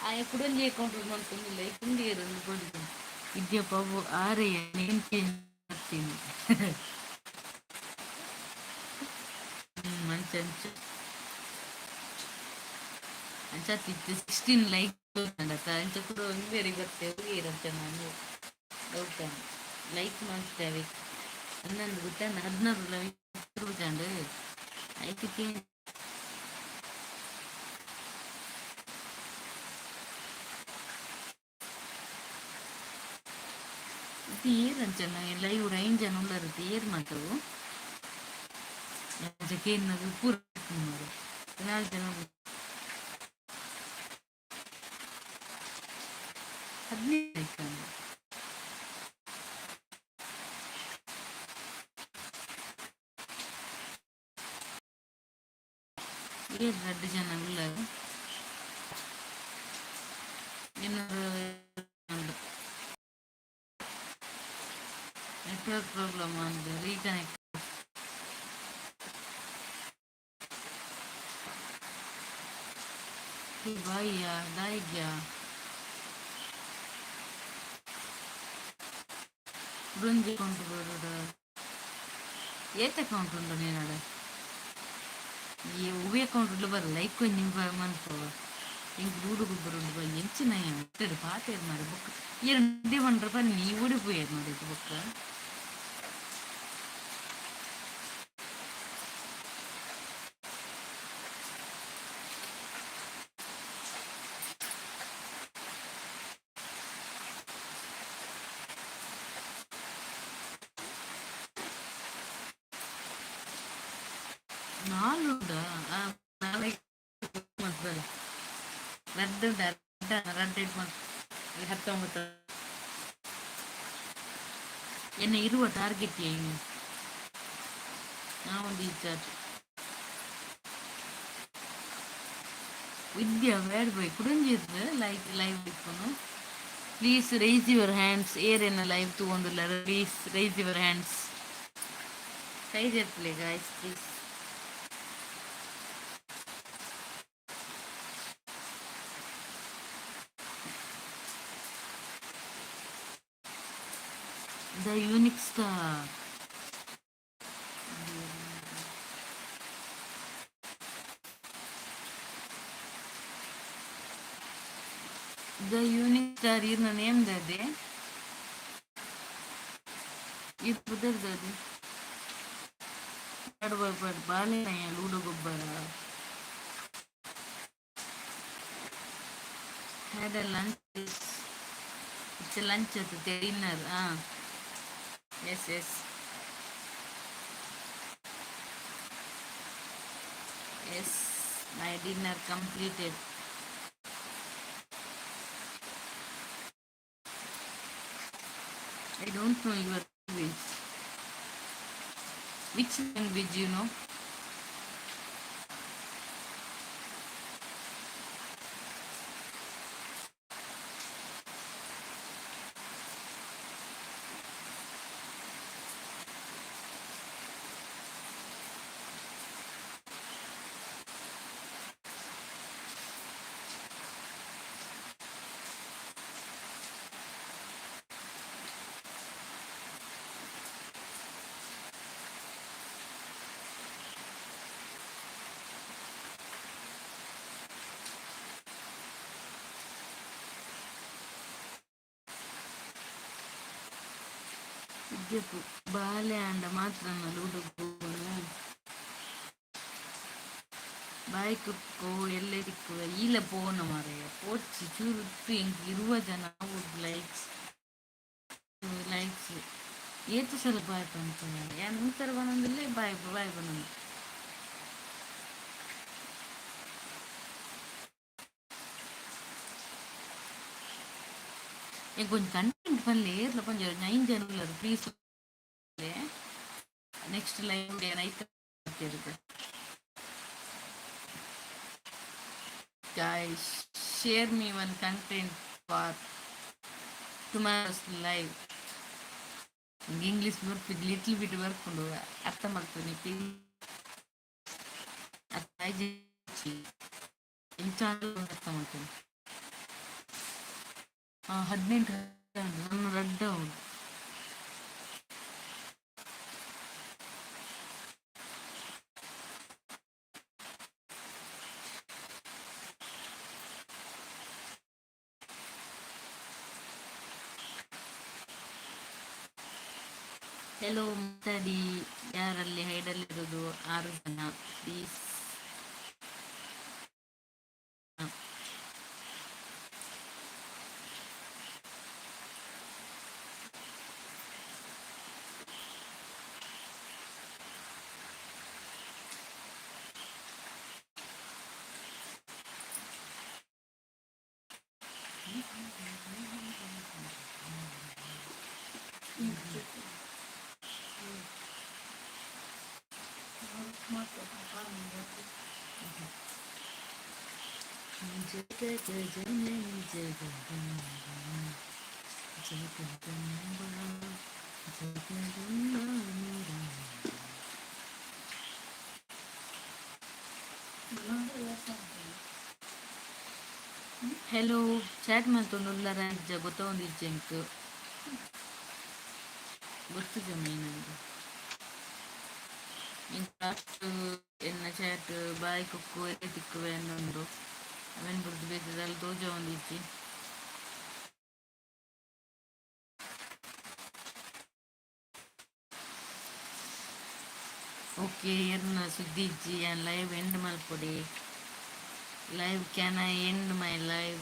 ಆಯ ಕುಡೊಂಜಿ ಅಕೌಂಟ್ ಮಲ್ತೊಂದಿಲ್ಲ ಕುಂಡಿಯರು ಕೊಡಿದ್ದು. ವಿದ್ಯಪ್ಪ ಆರೆಯ ನೇಮ್ ಚೇಂಜ್ ಮಾಡ್ತೀನಿ. ಅಂಚ ಅಂಚ ಅಂಚ 16 ಲೈಕ್ ಅಂಚ ಕೂಡ ಒಂಬೇರಿ ಬತ್ತೆ ಇರಂತೆ. ನಾನು ಡೌಟ್ ಲೈಕ್ ಮಾಡ್ತೇವೆ 11 ಗೊತ್ತಾಂಡ, 16 ಲೈಕ್ ಗೊತ್ತಾಂಡು. ಐಕೆ. ಏರ್ ಅಂಚನ ಲೈವ್ ಐನ್ ಜನ ಉಲ್ಲರ್ ಏರ್ ಮಾತವು ಅಂಚ ಕೇನ್ನಗ ಪೂರ ನಾಲ್ ಜನ 15 ಲೈಕ್ ಅಂದ್. ಏರ್ ರಡ್ಡ್ ಜನ ಉಲ್ಲರ್ ಇನ್ನೊರು ನೆಟ್ವರ್ಕ್ ಪ್ರಾಬ್ಲಮ್ ಅಂದ್ ರೀಕನೆಕ್ಟ್. ಬಾಯ್ಯ ದಾಯಿಗ್ಯಾ ಕುಡೊಂಜಿ ಅಕೌಂಟ್ ಬೋಡುಡ ಏತ್ ಅಕೌಂಟ್ ಉಂಡು ನಿನಡ? ಈ ಒವ್ವೆ ಅಕೌಂಟ್ ಉಂಡು ಬರ ಲೈಕ್ ಒಂಜಿ ಮನ್ಪುವ ಎಂಕ್ ಲೂಡೋ ಗೊಬ್ಬರ ಉಂಡು ಬೈ ಎಂಚಿನ ಪಾತೆರ್ ಪಾತೆರ್ ಮಾರೆ ಬೊಕ್ಕ ಏರ್ ನಿದ್ದೆ ಪಂಡ್ರ ಪನ್ನಿ ಓಡಿ ಪೋಯೆರ್ ಮಾರೆ ಬೊಕ್ಕ. ನಾಲ್ ಉಂಡಾ? ನಾಲ್ ಮಲ್ಪಲೆ ರಡ್ಡ್ ಉಂಡ ರಡ್ಡ್ 19 ಎನ್ನ ಇರುವ ಟಾರ್ಗೆಟ್ ಏನು ನಾವೊಂದು ಇಜ್ಜಾತ್ ವಿದ್ಯಾ ಬ್ಯಾಡ್ ಬಾಯ್ ಕುಡೊಂಜಿ ಲೈಕ್ ಲೈವ್ ಇಪ್ಪುನು. Please raise your hands. ಏರೆನ ಲೈವ್ ತೂವೊಂದುಲ್ಲೆರ್ ಪ್ಲೀಸ್ ರೈಸ್ your hands. ಕೈ ದೆರ್ಪುಲೆ guys please. The unique star. The unique star ಇರ್ನ ನೇಮ್ ದಾದೆ? ಇರ್ ಪುದರ್ ದಾದೆ? ಬಾಡ್ ಬಾಲೆ ಲೂಡೋ ಗೊಬ್ಬರ. Had a lunch. It's a lunch at the dinner. Ah. Yes, yes. Yes, my dinner completed. I don't know your language. Which language you know? ಇಜ್ಜಪ್ಪು ಬಾಲೆ ಆಂಡ ಮಾತ್ರ ludo ಗೊಬ್ಬುನು. ಬಾಯಿ ಕುಕ್ಕೋ ಎಲ್ಲೆ ತಿಕ್ಕುವ ಈಲ ಪೋನ ಮಾರಾಯ ಪೋಚಿ ಚೂರು ಎಂಕ್ ಇರುವ ಜನ ಲೈಕ್ಸ್ ಲೈಕ್ಸ್ ಏತ್ ಸಲ ಬಾಯ್ ಪನ್ಪುನ ಯಾನ್ ಉಂತರ ಪನೊಂದುಲ್ಲೆ ಬಾಯ್ ಬಾಯ್ ಪನೊಂದು. ಎಂಕ್ ಒಂಜಿ ಕಂಟೆಂಟ್ ಪನ್ಲೆ ಏರ್ಲ ಪಂಜ ಐನ್ ಜನ ಉಲ್ಲೆರ್ ಪ್ಲೀಸ್ ನೆಕ್ಸ್ಟ್ ಲೈವ್ ಐತ guys, share me one content for tomorrow's live. English ಬರ್ಪಿದ್ little bit ಬರ್ಪುಂಡು ಅರ್ಥ ಮಲ್ಪುನಿ ಪ್ಲೀಸ್. ಅರ್ಥ ಆಯಿಜಿ ಎಂಚ ಅರ್ಥ ಮಲ್ಪುನಿ. 18 ನನ್ನ ರಡ್ಡ್ ಆವೊಡು. ಹೆಲೋ ಮಾತಾಡಿ ಯಾರಲ್ಲಿ ಹೈಡಲ್ಲಿರೋದು 6 ಜನ ಪ್ಲೀಸ್. ಜಗದ ಜನನಿ ಜಗದಂಬಾ ಜಗದಂಬಾ ಜಗದಂಬಾ ಹೆಲೋ, ಚಾಟ್ ಮಲ್ತೊಂದುಲ್ಲರ ಇಜ್ಜ ಗೊತ್ತೊಂದಿಜ್ಜ ಎಂಕ್ ಗೊತ್ತುಜ ಮೇನ್ ಎಂಕ್ ಲಾಸ್ಟ್ ಎನ್ನ ಚಾಟ್ ಬಾಯಿ ಕುಕ್ಕು ಎಲ್ಲಿ ತಿಕ್ಕುವೆ ಅನ್ನೊಂದು ಅವೆನ್ ಬುಡ್ದು ಬೇತೆ ದಾಲ ತೋಜವೊಂದಿಜ್ಜಿ. ಓಕೆ, ಏರ್ನ ಸುದ್ದಿ ಇಜ್ಜಿ, ಯಾನ್ ಲೈವ್ ಎಂಡ್ ಮಲ್ಪೊಡೆ. Live, can I end my live?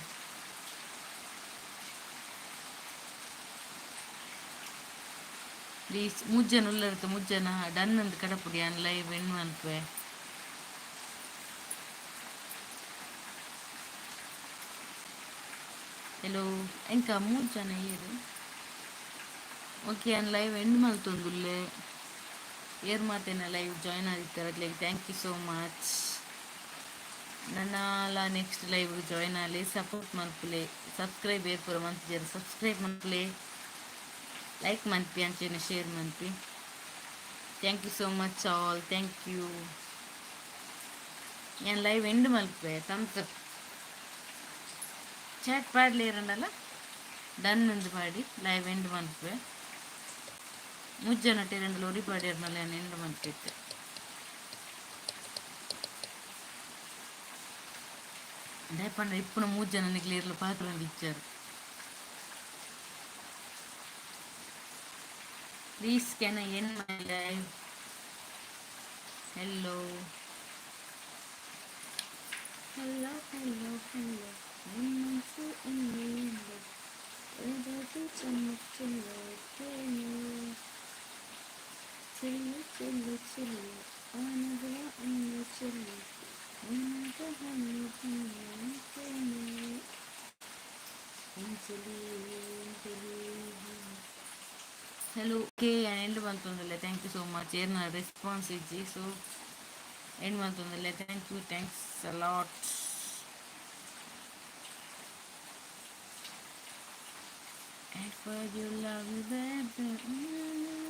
Please ಮುಜ್ಜನ ಉಲ್ಲರ್ತ ಮುಜ್ಜನ ಡನ್ ಅಂದ್ ಕಡಪುಡಿ, ಯಾನ್ ಲೈವ್ ಎಂಡ್ ಮಲ್ಪುವೆ. ಹೆಲೋ, ಎಂಕ ಮೂರು ಜನ ಏರು? ಓಕೆ, ಯಾನ್ ಲೈವ್ ಎಂಡ್ ಮಲ್ತೊಂದುಲ್ಲೆ. ಏರ್ ಮಾತೆನ ಲೈವ್ ಜಾಯ್ನ್ ಆದಿತ್ತೆರ್ ಅಕ್ಲೆಗ್ thank you so much. ನನಲ ನೆಕ್ಸ್ಟ್ ಲೈವ್ ಜಾಯ್ನ್ ಆಲೆ, ಸಪೋರ್ಟ್ ಮಲ್ಪುಲೆ. ಸಬ್ಸ್ಕ್ರೈಬ್ ಏರ್ ಪೂರ ಮಲ್ತಿಜೆರ್ ಸಬ್ಸ್ಕ್ರೈಬ್ ಮಲ್ಪುಲೆ, ಲೈಕ್ ಮನ್ಪಿ, ಅಂಚೆನೆ ಶೇರ್ ಮನ್ಪಿ. Thank you so much all, thank you. ಯಾನ್ ಲೈವ್ ಎಂಡ್ ಮಲ್ಪುವೆ. ಥಮ್ಸ್ ಅಪ್ ಚಾಟ್ ಪಾಡ್ಲೇರಂಡಲ ಡನ್ ಅಂದ್ ಪಾಡಿ, ಲೈವ್ ಎಂಡ್ ಮಲ್ಪುವೆ. ಮುಜ್ಜನ ಟೆರಂಡಲ ಒರಿ ಪಾಡ್ಯರ್ನಲ ಯಾನ್ ಎಂಡ್ ಮಲ್ಪೆತ್ತೆ. ದಾಯೆ ಪಂಡ ಇಪ್ಪುನ ಮೂಜನ ನಿಕ್ಲ್ ಏರ್ಲ ಪಾತೆರೊಂದಿಜ್ಜಾರ್. Please, can I end my live? Hello, hello, hello, hello. ಮನಸ್ಸು ಚೆಲ್ಲು ಚೆಲ್ಲು ಚೆಲ್ಲು ಆನಗಳ ಅನ್ನು ಚೆಲ್ಲು ಉನ್ನತ ಹಣ್ಣು ಹಣ್ಣು Anjali Anjali. Hello, okay, end ಮಲ್ತೊಂದುಲ್ಲೆ. Thank you so much. ಏರ್ನ ರೆಸ್ಪಾನ್ಸ್ ಇಜ್ಜಿ, ಸೊ ಎಂಡ್ ಮಲ್ತೊಂದುಲ್ಲೆ. Thank you, thanks a lot. For you love you, baby.